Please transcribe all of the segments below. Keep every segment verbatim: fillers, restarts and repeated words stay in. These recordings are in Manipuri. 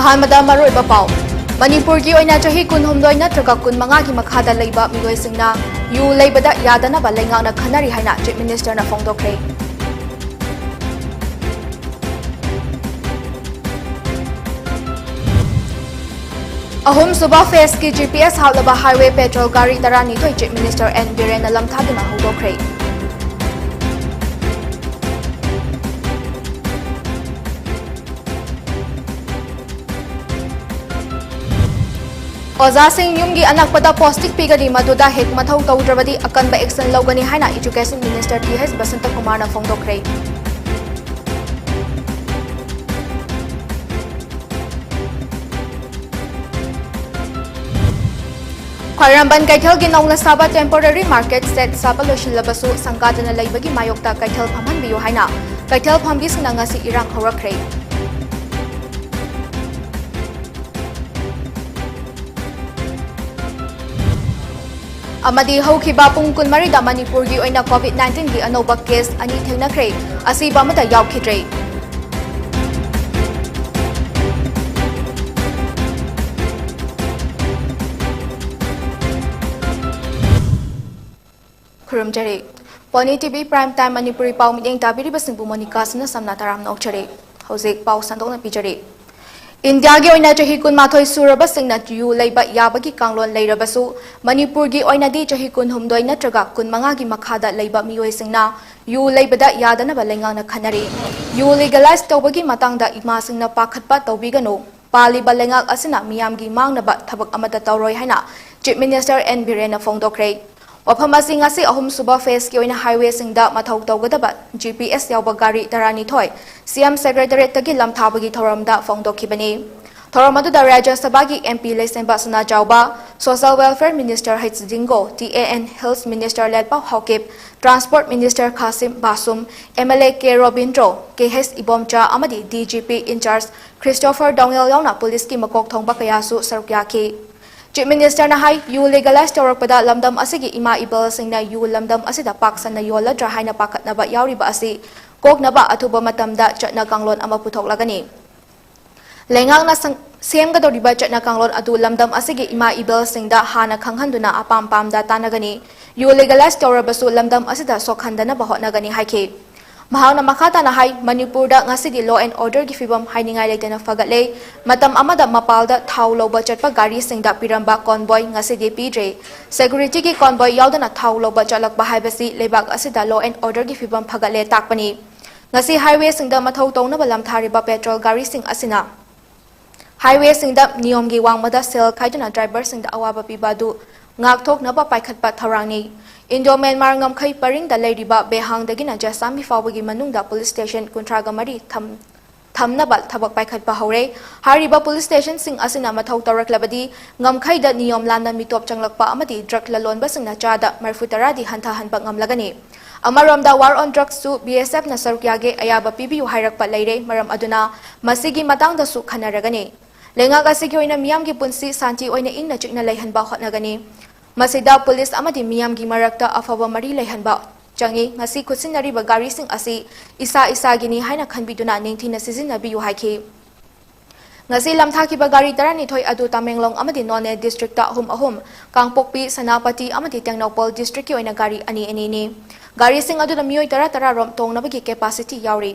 ꯑꯍꯥꯟꯕꯗ ꯃꯔꯨꯑꯣꯏꯕ ꯄꯥꯎ꯫ ꯃꯅꯤꯄꯨꯔꯒꯤ ꯑꯣꯏꯅ ꯆꯍꯤ ꯀꯨꯟꯍꯨꯝꯗꯣꯏ ꯅꯠꯇ꯭ꯔꯒ ꯀꯨꯟꯃꯉꯥꯒꯤ ꯃꯈꯥꯗ ꯂꯩꯕ ꯃꯤꯑꯣꯏꯁꯤꯡꯅ ꯌꯨ ꯂꯩꯕꯗ ꯌꯥꯗꯅꯕ ꯂꯩꯉꯥꯛꯅ ꯈꯟꯅꯔꯤ ꯍꯥꯏꯅ Chief Minister ꯅ ꯐꯣꯡꯗꯣꯛꯈ꯭ꯔꯦ꯫ ꯑꯍꯨꯝꯁꯨꯕ phase ꯀꯤ G P S ꯍꯥꯞꯂꯕ highway patrol ꯒꯥꯔꯤ ꯇꯔꯥꯅꯤꯊꯣꯏ Chief Minister N ꯕꯤꯔꯦꯟꯅ ꯂꯝꯊꯥꯗꯨꯅ ꯍꯧꯗꯣꯛꯈ꯭ꯔꯦ꯫ ꯑꯣꯖꯥꯁꯤꯡ ꯌꯨꯝꯒꯤ ꯑꯅꯛꯄꯗ posting ꯄꯤꯒꯅꯤ, ꯃꯗꯨꯗ ꯍꯦꯛ ꯃꯊꯧ ꯇꯧꯗ꯭ꯔꯕꯗꯤ ꯑꯀꯟꯕ action ꯂꯧꯒꯅꯤ ꯍꯥꯏꯅ Education Minister T H Basanta ꯀꯨꯃꯥꯔꯅ ꯐꯣꯡꯗꯣꯛꯈ꯭ꯔꯦ꯫ ꯈ꯭ꯋꯥꯏꯔꯝꯕꯟ ꯀꯩꯊꯦꯜꯒꯤ ꯅꯧꯅ ꯁꯥꯕ temporary market shed ꯁꯥꯕ ꯂꯣꯏꯁꯤꯜꯂꯕꯁꯨ ꯁꯪꯒꯥꯗꯅ ꯂꯩꯕꯒꯤ ꯃꯥꯌꯣꯛꯇ ꯀꯩꯊꯦꯜ ꯐꯝꯍꯟꯕꯤꯌꯨ ꯍꯥꯏꯅ ꯀꯩꯊꯦꯜ ꯐꯝꯕꯤꯁꯤꯡꯅ ꯉꯁꯤ ꯏꯔꯥꯡ ꯍꯧꯔꯛꯈ꯭ꯔꯦ꯫ ꯑꯃꯗꯤ ꯍꯧꯈꯤꯕ ꯄꯨꯡ ꯀꯨꯟꯃꯔꯤꯗ ꯃꯅꯤꯄꯨꯔꯒꯤ ꯑꯣꯏꯅ COVID nineteen ꯒꯤ ꯑꯅꯧꯕ case ꯑꯅꯤ ꯊꯦꯡꯅꯈ꯭ꯔꯦ, ꯑꯁꯤꯕ ꯑꯃꯠꯇ ꯌꯥꯎꯈꯤꯗ꯭ꯔꯦ꯫ ꯈꯨꯔꯨꯝꯖꯔꯤ꯫ Pony T V Prime Time Manipuri ꯄꯥꯎ ꯃꯤꯠꯌꯦꯡ ꯇꯥꯕꯤꯔꯤꯕꯁꯤꯡꯕꯨ ꯃꯣꯅꯤꯀꯥ ꯁꯅꯥꯁꯝꯅ ꯇꯔꯥꯝꯅ ꯑꯣꯛꯆꯔꯤ꯫ ꯍꯧꯖꯤꯛ ꯄꯥꯎ ꯁꯟꯗꯣꯛꯅ ꯄꯤꯖꯔꯤ꯫ ꯏꯟꯗꯤꯌꯥꯒꯤ ꯑꯣꯏꯅ ꯆꯍꯤ ꯀꯨꯟꯃꯥꯊꯣꯏ ꯁꯨꯔꯕꯁꯤꯡꯅ ꯌꯨ ꯂꯩꯕ ꯌꯥꯕꯒꯤ ꯀꯥꯡꯂꯣꯟ ꯂꯩꯔꯕꯁꯨ, ꯃꯅꯤꯄꯨꯔꯒꯤ ꯑꯣꯏꯅꯗꯤ ꯆꯍꯤ ꯀꯨꯟꯍꯨꯝꯗꯣꯏ ꯅꯠꯇ꯭ꯔꯒ ꯀꯨꯟꯃꯉꯥꯒꯤ ꯃꯈꯥꯗ ꯂꯩꯕ ꯃꯤꯑꯣꯏꯁꯤꯡꯅ ꯌꯨ ꯂꯩꯕꯗ ꯌꯥꯗꯅꯕ ꯂꯩꯉꯥꯛꯅ ꯈꯟꯅꯔꯤ꯫ ꯌꯨ legalize ꯇꯧꯕꯒꯤ ꯃꯇꯥꯡꯗ ꯏꯃꯥꯁꯤꯡꯅ ꯄꯥꯈꯠꯄ ꯇꯧꯕꯤꯒꯅꯨ꯫ ꯄꯥꯜꯂꯤꯕ ꯂꯩꯉꯥꯛ ꯑꯁꯤꯅ ꯃꯤꯌꯥꯝꯒꯤ ꯃꯥꯡꯅꯕ ꯊꯕꯛ ꯑꯃꯠꯇ ꯇꯧꯔꯣꯏ ꯍꯥꯏꯅ Chief Minister N ꯕꯤꯔꯦꯟꯅ ꯐꯣꯡꯗꯣꯛꯈ꯭ꯔꯦ꯫ ꯋꯥꯐꯝ ꯑꯁꯤ ꯉꯁꯤ ꯑꯍꯨꯝꯁꯨꯕ phase ꯀꯤ ꯑꯣꯏꯅ highway ꯁꯤꯡꯗ ꯃꯊꯧ ꯇꯧꯒꯗꯕ G P S ꯌꯥꯎꯕ ꯒꯥꯔꯤ ꯇꯔꯥꯅꯤꯊꯣꯏ C M Secretariat ꯇꯒꯤ ꯂꯝꯊꯥꯕꯒꯤ ꯊꯧꯔꯝꯗ ꯐꯣꯡꯗꯣꯛꯈꯤꯕꯅꯤ꯫ ꯊꯧꯔꯝ ꯑꯗꯨꯗ ꯔꯥꯖ꯭ꯌ ꯁꯚꯥꯒꯤ M P ꯂꯩꯁꯦꯝꯕ Sanajaoba, Social Welfare Minister H Zingo, T A N Hills Minister Letpao Haokip, Transport Minister Khashim Vashum, M L A K Robindro, K H Ibomcha ꯑꯃꯗꯤ D G P in charge Christopher Dongel ꯌꯥꯎꯅ ꯄꯨꯂꯤꯁꯀꯤ ꯃꯀꯣꯛ ꯊꯣꯡꯕ ꯀꯌꯥꯁꯨ ꯁꯔꯨꯛ ꯌꯥꯈꯤ꯫ Chief Minister ꯅ ꯍꯥꯏ, ꯌꯨ legalize ꯇꯧꯔꯛꯄꯗ ꯂꯝꯗꯝ ꯑꯁꯤꯒꯤ ꯏꯃꯥ ꯏꯕꯜꯁꯤꯡꯅ ꯌꯨ ꯂꯝꯗꯝ ꯑꯁꯤꯗ ꯄꯥꯛ ꯁꯟꯅ ꯌꯣꯜꯂꯗ꯭ꯔꯥ ꯍꯥꯏꯅ ꯄꯥꯈꯠꯅꯕ ꯌꯥꯎꯔꯤꯕ ꯑꯁꯤ ꯀꯣꯛꯅꯕ ꯑꯊꯨꯕ ꯃꯇꯝꯗ ꯆꯠꯅ ꯀꯥꯡꯂꯣꯟ ꯑꯃ ꯄꯨꯊꯣꯛꯂꯒꯅꯤ꯫ ꯂꯩꯉꯥꯛꯅ ꯁꯪ-, ꯁꯦꯝꯒꯗꯧꯔꯤꯕ ꯆꯠꯅ ꯀꯥꯡꯂꯣꯟ ꯑꯗꯨ ꯂꯝꯗꯝ ꯑꯁꯤꯒꯤ ꯏꯃꯥ ꯏꯕꯦꯜꯁꯤꯡꯗ ꯍꯥꯟꯅ ꯈꯪꯍꯟꯗꯨꯅ ꯑꯄꯥꯝ ꯄꯥꯝꯗ ꯇꯥꯟꯅꯒꯅꯤ꯫ ꯌꯨ legalize ꯇꯧꯔꯕꯁꯨ ꯂꯝꯗꯝ ꯑꯁꯤꯗ ꯁꯣꯛꯍꯟꯗꯅꯕ ꯍꯣꯠꯅꯒꯅꯤ ꯍꯥꯏꯈꯤ꯫ ꯃꯍꯥꯛꯅ ꯃꯈꯥ ꯇꯥꯅ ꯍꯥꯏ, ꯃꯅꯤꯄꯨꯔꯗ ꯉꯁꯤꯗꯤ law and order ꯒꯤ ꯐꯤꯕꯝ ꯍꯥꯏꯅꯤꯡꯉꯥꯏ ꯂꯩꯇꯅ ꯐꯒꯠꯂꯦ꯫ ꯃꯇꯝ ꯑꯃꯗ ꯃꯄꯥꯜꯗ ꯊꯥꯎ ꯂꯧꯕ ꯆꯠꯄ ꯒꯥꯔꯤꯁꯤꯡꯗ ꯄꯤꯔꯝꯕ convoy ꯉꯁꯤꯗꯤ ꯄꯤꯗ꯭ꯔꯦ꯫ Security ꯒꯤ convoy ꯌꯥꯎꯗꯅ ꯊꯥꯎ ꯂꯧꯕ ꯆꯠꯂꯛꯄ ꯍꯥꯏꯕꯁꯤ ꯂꯩꯕꯥꯛ ꯑꯁꯤꯗ law and order ꯒꯤ ꯐꯤꯕꯝ ꯐꯒꯠꯂꯦ ꯇꯥꯛꯄꯅꯤ꯫ ꯉꯁꯤ highway ꯁꯤꯡꯗ ꯃꯊꯧ ꯇꯧꯅꯕ ꯂꯝꯊꯥꯔꯤꯕ petrol ꯒꯥꯔꯤꯁꯤꯡ ꯑꯁꯤꯅ highway ꯁꯤꯡꯗ ꯅꯤꯌꯣꯝꯒꯤ ꯋꯥꯡꯃꯗ ꯁꯦꯜ ꯈꯥꯏꯗꯨꯅ driver ꯁꯤꯡꯗ ꯑꯋꯥꯕ ꯄꯤꯕ ꯑꯗꯨ ꯉꯥꯛꯊꯣꯛꯅꯕ ꯄꯥꯏꯈꯠꯄ ꯊꯧꯔꯥꯡꯅꯤ꯫ Indo Myanmar ꯉꯝꯈꯩ ꯄꯔꯤꯡꯗ ꯂꯩꯔꯤꯕ ꯕꯦꯍꯥꯡꯗꯒꯤꯅ ꯖꯁꯥꯃꯤ ꯐꯥꯎꯕꯒꯤ ꯃꯅꯨꯡꯗ police station ꯀꯨꯟꯊ꯭ꯔꯥꯒ ꯃꯔꯤ ꯊꯝ-, ꯊꯝꯅꯕ ꯊꯕꯛ ꯄꯥꯏꯈꯠꯄ ꯍꯧꯔꯦ꯫ ꯍꯥꯏꯔꯤꯕ police station ꯁꯤꯡ ꯑꯁꯤꯅ ꯃꯊꯧ ꯇꯧꯔꯛꯂꯕꯗꯤ ꯉꯝꯈꯩꯗ ꯅꯤꯌꯣꯝ ꯂꯥꯟꯅ ꯃꯤꯇꯣꯞ ꯆꯪꯂꯛꯄ ꯑꯃꯗꯤ drug ꯂꯂꯣꯟꯕꯁꯤꯡꯅ ꯆꯥꯗ ꯃꯔꯤꯐꯨ ꯇꯔꯥꯗꯤ ꯍꯟꯊꯍꯟꯕ ꯉꯝꯂꯒꯅꯤ꯫ ꯑꯃꯔꯣꯝꯗ war on drugs ꯁꯨ B S F ꯅ ꯁꯔꯨꯛ ꯌꯥꯒꯦ ꯑꯌꯥꯕ ꯄꯤꯕꯤꯌꯨ ꯍꯥꯏꯔꯛꯄ ꯂꯩꯔꯦ꯫ ꯃꯔꯝ ꯑꯗꯨꯅ ꯃꯁꯤꯒꯤ ꯃꯇꯥꯡꯗꯁꯨ ꯈꯟꯅꯔꯒꯅꯤ꯫ ꯂꯩꯉꯥꯛ ꯑꯁꯤꯒꯤ ꯑꯣꯏꯅ ꯃꯤꯌꯥꯝꯒꯤ ꯄꯨꯟꯁꯤ ꯁꯥꯟꯇꯤ ꯑꯣꯏꯅ ꯏꯪꯅ ꯆꯤꯛꯅ ꯂꯩꯍꯟꯕ ꯍꯣꯠꯅꯒꯅꯤ꯫ ꯃꯁꯤꯗ police ꯑꯃꯗꯤ ꯃꯤꯌꯥꯝꯒꯤ ꯃꯔꯛꯇ ꯑꯐꯕ ꯃꯔꯤ ꯂꯩꯍꯟꯕ ꯆꯪꯏ꯫ ꯉꯁꯤ ꯈꯨꯠꯁꯤꯟꯅꯔꯤꯕ ꯒꯥꯔꯤꯁꯤꯡ ꯑꯁꯤ ꯏꯁꯥ ꯏꯁꯥꯒꯤꯅꯤ ꯍꯥꯏꯅ ꯈꯟꯕꯤꯗꯨꯅ ꯅꯤꯡꯊꯤꯅ ꯁꯤꯖꯤꯟꯅꯕꯤꯌꯨ ꯍꯥꯏꯈꯤ꯫ ꯉꯁꯤ ꯂꯝꯊꯥꯈꯤꯕ ꯒꯥꯔꯤ ꯇꯔꯥꯅꯤꯊꯣꯏ ꯑꯗꯨ ꯇꯃꯦꯡꯂꯣꯡ ꯑꯃꯗꯤ ꯅꯣꯅꯦ district ꯇ ꯑꯍꯨꯝ ꯑꯍꯨꯝ, ꯀꯥꯡꯄꯣꯛꯄꯤ, ꯁꯦꯅꯥꯄꯇꯤ ꯑꯃꯗꯤ ꯇꯦꯡꯅꯧꯄꯜ district ꯀꯤ ꯑꯣꯏꯅ ꯒꯥꯔꯤ ꯑꯅꯤ ꯑꯅꯤꯅꯤ꯫ ꯒꯥꯔꯤꯁꯤꯡ ꯑꯗꯨꯗ ꯃꯤꯑꯣꯏ ꯇꯔꯥ ꯇꯔꯥ ꯔꯣꯝ ꯇꯣꯡꯅꯕꯒꯤ capacity ꯌꯥꯎꯔꯤ꯫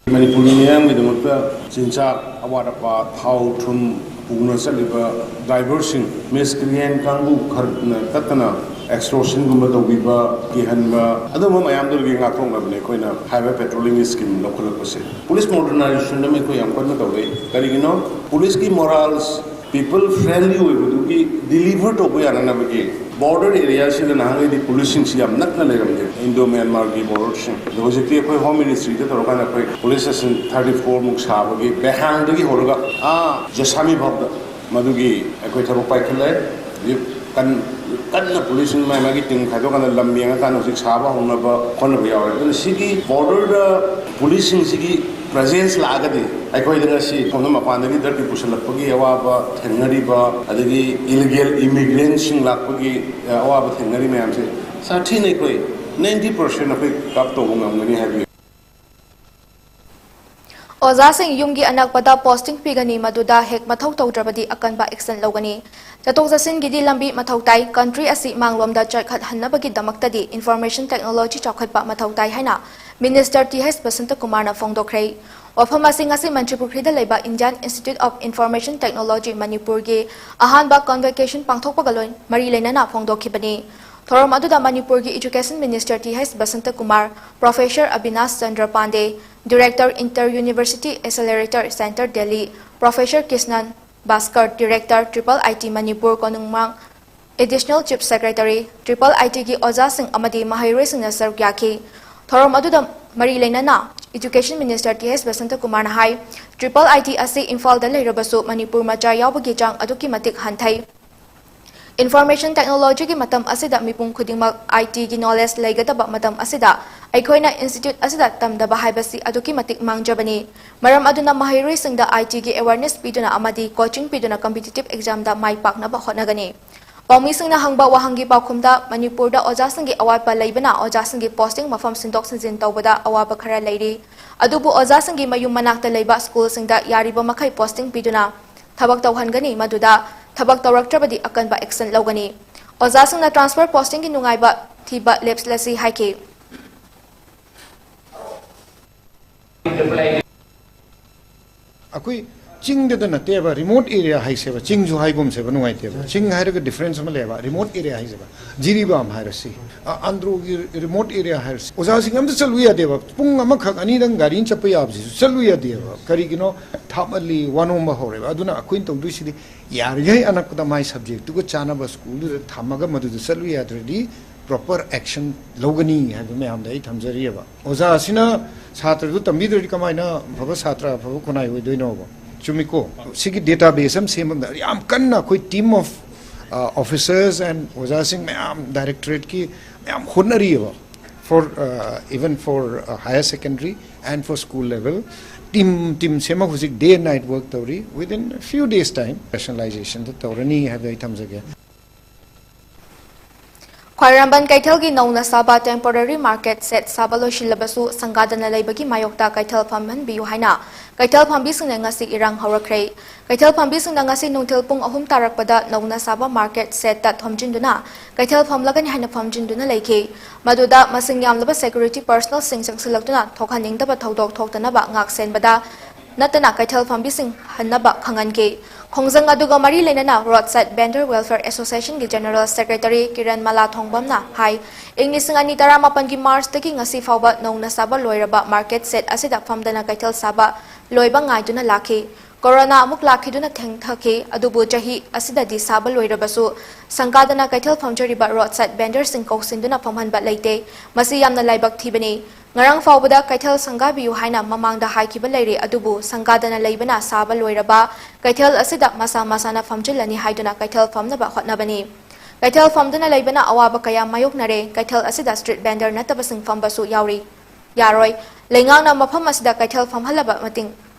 ꯃꯅꯤꯄꯨꯔꯒꯤ ꯃꯤꯌꯥꯝꯒꯤꯗꯃꯛꯇ ꯆꯤꯟꯖꯥꯛ, ꯑꯋꯥꯠ ꯑꯄꯥ, ꯊꯥꯎ, ꯊꯨꯝ ꯄꯨꯅ ꯆꯠꯂꯤꯕ driver ꯁꯤꯡ, miscreant ꯀꯥꯡꯕꯨ ꯈꯔꯅ ꯇꯠꯇꯅ extortion ꯒꯨꯝꯕ ꯇꯧꯕꯤꯕ, ꯀꯤꯍꯟꯕ, ꯑꯗꯨꯝꯕ ꯃꯌꯥꯝꯗꯨꯗꯒꯤ ꯉꯥꯛꯊꯣꯛꯅꯕꯅꯦ ꯑꯩꯈꯣꯏꯅ highway patrolling ꯒꯤ scheme ꯂꯧꯈꯠꯂꯛꯄꯁꯦ꯫ Police modernization ꯑꯃ ꯑꯩꯈꯣꯏ ꯌꯥꯝ ꯀꯟꯅ ꯇꯧꯔꯛꯏ꯫ ꯀꯔꯤꯒꯤꯅꯣ? Police ꯀꯤ morals, people friendly ꯑꯣꯏꯕꯗꯨꯒꯤ deliver ꯇꯧꯕ ꯌꯥꯅꯅꯕꯒꯤ border area ꯁꯤꯗ ꯅꯍꯥꯟꯒꯩꯗꯤ police ꯁꯤꯡꯁꯤ ꯌꯥꯝ ꯅꯛꯅ ꯂꯩꯔꯝꯗꯦ, Indo Myanmar ꯒꯤ border ꯁꯤꯡ꯫ ꯑꯗꯣ ꯍꯧꯖꯤꯛꯇꯤ ꯑꯩꯈꯣꯏ Home Ministry ꯗ ꯇꯧꯔꯀꯥꯟꯗ ꯑꯩꯈꯣꯏ police station thirty four ꯃꯨꯛ ꯁꯥꯕꯒꯤ ꯕꯦꯍꯥꯡꯗꯒꯤ ꯍꯧꯔꯒ ꯑꯥ ꯖꯁꯥꯃꯤ ꯐꯥꯎꯗ ꯃꯗꯨꯒꯤ ꯑꯩꯈꯣꯏ ꯊꯕꯛ ꯄꯥꯏꯈꯠꯂꯦ꯫ ꯍꯧꯖꯤꯛ ꯀꯟ-, ꯀꯟꯅ police ꯁꯤꯡ ꯃꯥꯏ ꯃꯥꯒꯤ team ꯈꯥꯏꯗꯣꯛꯀꯥꯟꯗ ꯂꯝ ꯌꯦꯡꯉꯀꯥꯟꯗ ꯍꯧꯖꯤꯛ ꯁꯥꯕ ꯍꯧꯅꯕ ꯍꯣꯠꯅꯕ ꯌꯥꯎꯔꯦ꯫ ꯑꯗꯨꯅ ꯁꯤꯒꯤ border ꯗ police ꯁꯤꯡꯁꯤꯒꯤ presence ꯂꯥꯛꯑꯒꯗꯤ ꯑꯩꯈꯣꯏꯗ ꯉꯁꯤ ꯁꯣꯝꯗ ꯃꯄꯥꯟꯗꯒꯤ drug ꯀꯤ ꯄꯨꯁꯜꯂꯛꯄꯒꯤ ꯑꯋꯥꯕ ꯊꯦꯡꯅꯔꯤꯕ, ꯑꯗꯒꯤ illegal immigrant ꯁꯤꯡ ꯂꯥꯛꯄꯒꯤ, ꯑ, ꯑꯋꯥꯕ ꯊꯦꯡꯅꯔꯤ ꯃꯌꯥꯝꯁꯦ ꯁꯥꯊꯤꯅ ꯑꯩꯈꯣꯏ ninety percent ꯑꯩꯈꯣꯏ curb ꯇꯧꯕ ꯉꯝꯒꯅꯤ ꯍꯥꯏꯕꯒꯤ ꯑꯣꯖꯥꯁꯤꯡ ꯌꯨꯝꯒꯤ ꯑꯅꯛꯄꯗ posting ꯄꯤꯒꯅꯤ, ꯃꯗꯨꯗ ꯍꯦꯛ ꯃꯊꯧ ꯇꯧꯗ꯭ꯔꯕꯗꯤ ꯑꯀꯟꯕ action ꯂꯧꯒꯅꯤ꯫ ꯆꯠꯊꯣꯛ ꯆꯠꯁꯤꯟꯒꯤꯗꯤ ꯂꯝꯕꯤ ꯃꯊꯧ ꯇꯥꯏ꯫ Country ꯑꯁꯤ ꯃꯥꯡꯂꯣꯝꯗ ꯆꯠꯈꯠꯍꯟꯅꯕꯒꯤꯗꯃꯛꯇꯗꯤ information technology ꯆꯥꯎꯈꯠꯄ ꯃꯊꯧ ꯇꯥꯏ ꯍꯥꯏꯅ Minister ꯇꯤ ꯑꯩꯆ ꯕꯁꯟꯇꯀꯨꯃꯥꯔꯅ ꯐꯣꯡꯗꯣꯛꯈ꯭ꯔꯦ꯫ ꯋꯥꯐꯝ ꯑꯁꯤ ꯉꯁꯤ ꯃꯟꯇ꯭ꯔꯤꯄꯨꯈ꯭ꯔꯤꯗ ꯂꯩꯕ Indian Institute of Information Technology ꯃꯅꯤꯄꯨꯔꯒꯤ ꯑꯍꯥꯟꯕ convocation ꯄꯥꯡꯊꯣꯛꯄꯒ ꯂꯣꯏ-, ꯃꯔꯤ ꯂꯩꯅꯅ ꯐꯣꯡꯗꯣꯛꯈꯤꯕꯅꯤ꯫ ꯊꯧꯔꯝ ꯑꯗꯨꯗ ꯃꯅꯤꯄꯨꯔꯒꯤ Education Minister T H Basantakumar, Professor Abinash Chandra Pandey, Director Inter University Accelerator Center Delhi, Professor Krishnan Bhaskar, Director, Triple I T Manipur ꯀꯣꯅꯨꯡꯃꯥꯡ, Additional Chief Secretary, Triple I T ꯒꯤ ꯑꯣꯖꯥꯁꯤꯡ ꯑꯃꯗꯤ ꯃꯍꯩꯔꯣꯏꯁꯤꯡꯅ ꯁꯔꯨꯛ ꯌꯥꯈꯤ꯫ ꯊꯧꯔꯝ ꯑꯗꯨꯗ ꯃꯔꯤ ꯂꯩꯅꯅ Education Minister ꯇꯤ ꯑꯩꯆ ꯕꯁꯟꯇꯀꯨꯃꯥꯔꯅ ꯍꯥꯏ, Triple I T ꯑꯁꯤ ꯏꯝꯐꯥꯜꯗ ꯂꯩꯔꯕꯁꯨ ꯃꯅꯤꯄꯨꯔ ꯃꯆꯥ ꯌꯥꯎꯕꯒꯤ ꯆꯥꯡ ꯑꯗꯨꯛꯀꯤ ꯃꯇꯤꯛ ꯍꯟꯊꯩ꯫ Information technology ꯒꯤ ꯃꯇꯝ ꯑꯁꯤꯗ ꯃꯤꯄꯨꯝ ꯈꯨꯗꯤꯡꯃꯛ I T ꯒꯤ knowledge ꯂꯩꯒꯗꯕ ꯃꯇꯝ ꯑꯁꯤꯗ ꯑꯩꯈꯣꯏꯅ institute ꯑꯁꯤꯗ ꯇꯝꯗꯕ ꯍꯥꯏꯕꯁꯤ ꯑꯗꯨꯛꯀꯤ ꯃꯇꯤꯛ ꯃꯥꯡꯖꯕꯅꯤ꯫ ꯃꯔꯝ ꯑꯗꯨꯅ ꯃꯍꯩꯔꯣꯏꯁꯤꯡꯗ I T ꯒꯤ awareness ꯄꯤꯗꯨꯅ ꯑꯃꯗꯤ coaching ꯄꯤꯗꯨꯅ competitive exam ꯗ ꯃꯥꯏ ꯄꯥꯛꯅꯕ ꯍꯣꯠꯅꯒꯅꯤ꯫ ꯄꯥꯎꯃꯤꯁꯤꯡꯅ ꯍꯪꯕ ꯋꯥꯍꯪꯒꯤ ꯄꯥꯎꯈꯨꯝꯗ, ꯃꯅꯤꯄꯨꯔꯗ ꯑꯣꯖꯥꯁꯤꯡꯒꯤ ꯑꯋꯥꯠꯄ ꯂꯩꯕꯅ ꯑꯣꯖꯥꯁꯤꯡꯒꯤ posting ꯃꯐꯝ ꯁꯤꯟꯗꯣꯛ ꯁꯤꯟꯖꯤꯟ ꯇꯧꯕꯗ ꯑꯋꯥꯕ ꯈꯔ ꯂꯩꯔꯤ꯫ ꯑꯗꯨꯕꯨ ꯑꯣꯖꯥꯁꯤꯡꯒꯤ ꯃꯌꯨꯝ ꯃꯅꯥꯛꯇ ꯂꯩꯕ school ꯁꯤꯡꯗ ꯌꯥꯔꯤꯕ ꯃꯈꯩ posting ꯄꯤꯗꯨꯅ ꯊꯕꯛ ꯇꯧꯍꯟꯒꯅꯤ, ꯃꯗꯨꯗ ꯊꯕꯛ ꯇꯧꯔꯛꯇ꯭ꯔꯕꯗꯤ ꯑꯀꯟꯕ action ꯂꯧꯒꯅꯤ꯫ ꯑꯣꯖꯥꯁꯤꯡꯅ transfer posting ꯒꯤ ꯅꯨꯡꯉꯥꯏꯕ ꯊꯤꯕ ꯂꯦꯞꯂꯁꯤ ꯍꯥꯏꯈꯤ꯫ ꯑꯩꯈꯣꯏ ꯆꯤꯡꯗꯗ ꯅꯠꯇꯦꯕ, remote area ꯍꯥꯏꯁꯦꯕ, ꯆꯤꯡꯁꯨ ꯍꯥꯏꯒꯨꯝꯁꯦꯕ, ꯅꯨꯡꯉꯥꯏꯇꯦꯕ꯫ ꯆꯤꯡ ꯍꯥꯏꯔꯒ difference ꯑꯃ ꯂꯩꯌꯦꯕ, remote area ꯍꯥꯏꯁꯦꯕ꯫ ꯖꯤꯔꯤꯕꯥꯝ ꯍꯥꯏꯔꯁꯤ, ꯑ, ꯑꯟꯗ꯭ꯔꯣꯒꯤ remote area ꯍꯥꯏꯔꯁꯤ, ꯑꯣꯖꯥꯁꯤꯡ ꯑꯝꯇ ꯆꯠꯂꯨ ꯌꯥꯗꯦꯕ꯫ ꯄꯨꯡ ꯑꯃꯈꯛ ꯑꯅꯤꯗꯪ ꯒꯥꯔꯤꯅ ꯆꯠꯄ ꯌꯥꯕꯁꯤꯁꯨ ꯆꯠꯂꯨ ꯌꯥꯗꯦꯕ꯫ ꯀꯔꯤꯒꯤꯅꯣ? ꯊꯥꯞꯃꯜꯂꯤ, ꯋꯥꯅꯣꯝꯕ ꯍꯧꯔꯦꯕ꯫ ꯑꯗꯨꯅ ꯑꯩꯈꯣꯏꯅ ꯇꯧꯗꯣꯏꯁꯤꯗꯤ ꯌꯥꯔꯤꯈꯩ ꯑꯅꯛꯄꯗ ꯃꯥꯏ subject ꯇꯨꯒ ꯆꯥꯟꯅꯕ school ꯗꯨꯗ ꯊꯝꯃꯒ ꯃꯗꯨꯗ ꯆꯠꯂꯨ ꯌꯥꯗ꯭ꯔꯗꯤ proper action ꯂꯧꯒꯅꯤ ꯍꯥꯏꯕ ꯃꯌꯥꯝꯗ ꯑꯩ ꯊꯝꯖꯔꯤꯑꯕ꯫ ꯑꯣꯖꯥ ꯑꯁꯤꯅ ꯁꯥꯇ꯭ꯔꯗꯨ ꯇꯝꯕꯤꯗ꯭ꯔꯗꯤ ꯀꯃꯥꯏꯅ ꯑꯐꯕ ꯁꯥꯇ꯭ꯔ, ꯑꯐꯕ ꯈꯨꯟꯅꯥꯏ ꯑꯣꯏꯗꯣꯏꯅꯣꯕ? ꯆꯨꯝꯃꯤꯀꯣ? ꯁꯤꯒꯤ database ꯑꯃ ꯁꯦꯝꯕ ꯑꯃꯗ ꯌꯥꯝ ꯀꯟꯅ ꯑꯩꯈꯣꯏ team of, ꯑ, officers and ꯑꯣꯖꯥꯁꯤꯡ ꯃꯌꯥꯝ, directorate ꯀꯤ ꯃꯌꯥꯝ ꯍꯣꯠꯅꯔꯤꯑꯕ꯫ For, uh, even for, uh, higher secondary and for school level, team, team ꯁꯦꯝꯃ ꯍꯧꯖꯤꯛ day and night work ꯇꯧꯔꯤ꯫ Within a few days time rationalization ꯗ ꯇꯧꯔꯅꯤ ꯍꯥꯏꯕꯗꯣ ꯑꯩ ꯊꯝꯖꯒꯦ꯫ ꯈ꯭ꯋꯥꯏꯔꯝꯕꯟ ꯀꯩꯊꯦꯜꯒꯤ ꯅꯧꯅ ꯁꯥꯕ temporary market shed ꯁꯥꯕ ꯂꯣꯏꯁꯤꯜꯂꯕꯁꯨ ꯁꯪꯒꯥꯗꯅ ꯂꯩꯕꯒꯤ ꯃꯥꯌꯣꯛꯇ ꯀꯩꯊꯦꯜ ꯐꯝꯍꯟꯕꯤꯌꯨ ꯍꯥꯏꯅ ꯀꯩꯊꯦꯜ ꯐꯝꯕꯤꯁꯤꯡꯅ ꯉꯁꯤ ꯏꯔꯥꯡ ꯍꯧꯔꯛꯈ꯭ꯔꯦ꯫ ꯀꯩꯊꯦꯜ ꯐꯝꯕꯤꯁꯤꯡꯅ ꯉꯁꯤ ꯅꯨꯡꯊꯤꯜ ꯄꯨꯡ ꯑꯍꯨꯝ ꯇꯥꯔꯛꯄꯗ ꯅꯧꯅ ꯁꯥꯕ market shed ꯇ ꯊꯣꯝꯖꯤꯟꯗꯨꯅ ꯀꯩꯊꯦꯜ ꯐꯝꯂꯒꯅꯤ ꯍꯥꯏꯅ ꯐꯝꯖꯤꯟꯗꯨꯅ ꯂꯩꯈꯤ꯫ ꯃꯗꯨꯗ ꯃꯁꯤꯡ ꯌꯥꯝꯂꯕ security personnel ꯁꯤꯡ ꯆꯪꯁꯤꯜꯂꯛꯇꯨꯅ ꯊꯣꯛꯍꯟꯅꯤꯡꯗꯕ ꯊꯧꯗꯣꯛ ꯊꯣꯛꯇꯅꯕ ꯉꯥꯛ ꯁꯦꯟꯕꯗ ꯅꯠꯇꯅ ꯀꯩꯊꯦꯜ ꯐꯝꯕꯤꯁꯤꯡ ꯍꯟꯅꯕ ꯈꯪꯍꯟꯈꯤ꯫ ꯈꯣꯡꯖꯪ ꯑꯗꯨꯒ ꯃꯔꯤ ꯂꯩꯅꯅ Roadside Vendor Welfare Association ꯒꯤ General Secretary ꯀꯤꯔꯟ ꯃꯂꯥ ꯊꯣꯡꯕꯝꯅ ꯍꯥꯏ, ꯏꯪ ꯂꯤꯁꯤꯡ ꯑꯅꯤ ꯇꯔꯥꯃꯥꯄꯟꯒꯤ March ꯇꯒꯤ ꯉꯁꯤ ꯐꯥꯎꯕ ꯅꯧꯅ ꯁꯥꯕ ꯂꯣꯏꯔꯕ market shed ꯑꯁꯤꯗ ꯐꯝꯗꯅ ꯀꯩꯊꯦꯜ ꯁꯥꯕ ꯂꯣꯏꯕ ꯉꯥꯏꯗꯨꯅ ꯂꯥꯛꯈꯤ꯫ ꯀꯣꯔꯣꯅꯥ ꯑꯃꯨꯛ ꯂꯥꯛꯈꯤꯗꯨꯅ ꯊꯦꯡꯊꯈꯤ, ꯑꯗꯨꯕꯨ ꯆꯍꯤ ꯑꯁꯤꯗꯗꯤ ꯁꯥꯕ ꯂꯣꯏꯔꯕꯁꯨ ꯁꯪꯒꯥꯗꯅ ꯀꯩꯊꯦꯜ ꯐꯝꯖꯔꯤꯕ Roadside Vendor ꯁꯤꯡ ꯀꯧꯁꯤꯟꯗꯨꯅ ꯐꯝꯍꯟꯕ ꯂꯩꯇꯦ꯫ ꯃꯁꯤ ꯌꯥꯝꯅ ꯂꯥꯏꯕꯛ ꯊꯤꯕꯅꯤ꯫ ꯉꯔꯥꯡ ꯐꯥꯎꯕꯗ ꯀꯩꯊꯦꯜ ꯁꯪꯒꯥꯕꯤꯌꯨ ꯍꯥꯏꯅ ꯃꯃꯥꯡꯗ ꯍꯥꯏꯈꯤꯕ ꯂꯩꯔꯦ, ꯑꯗꯨꯕꯨ ꯁꯪꯒꯥꯗꯅ ꯂꯩꯕꯅ ꯁꯥꯕ ꯂꯣꯏꯔꯕ ꯀꯩꯊꯦꯜ ꯑꯁꯤꯗ ꯃꯁꯥ ꯃꯁꯥꯅ ꯐꯝꯖꯤꯜꯂꯅꯤ ꯍꯥꯏꯗꯨꯅ ꯀꯩꯊꯦꯜ ꯐꯝꯅꯕ ꯍꯣꯠꯅꯕꯅꯤ꯫ ꯀꯩꯊꯦꯜ ꯐꯝꯗꯨꯅ ꯂꯩꯕꯅ ꯑꯋꯥꯕ ꯀꯌꯥ ꯃꯥꯌꯣꯛꯅꯔꯦ꯫ ꯀꯩꯊꯦꯜ ꯑꯁꯤꯗ street vendor ꯅꯠꯇꯕꯁꯤꯡ ꯐꯝꯕꯁꯨ ꯌꯥꯎꯔꯤ, ꯌꯥꯔꯣꯏ꯫ ꯂꯩꯉꯥꯛꯅ ꯃꯐꯝ ꯑꯁꯤꯗ ꯀꯩꯊꯦꯜ ꯐꯝꯍꯜꯂꯕ ꯃꯇꯨꯡ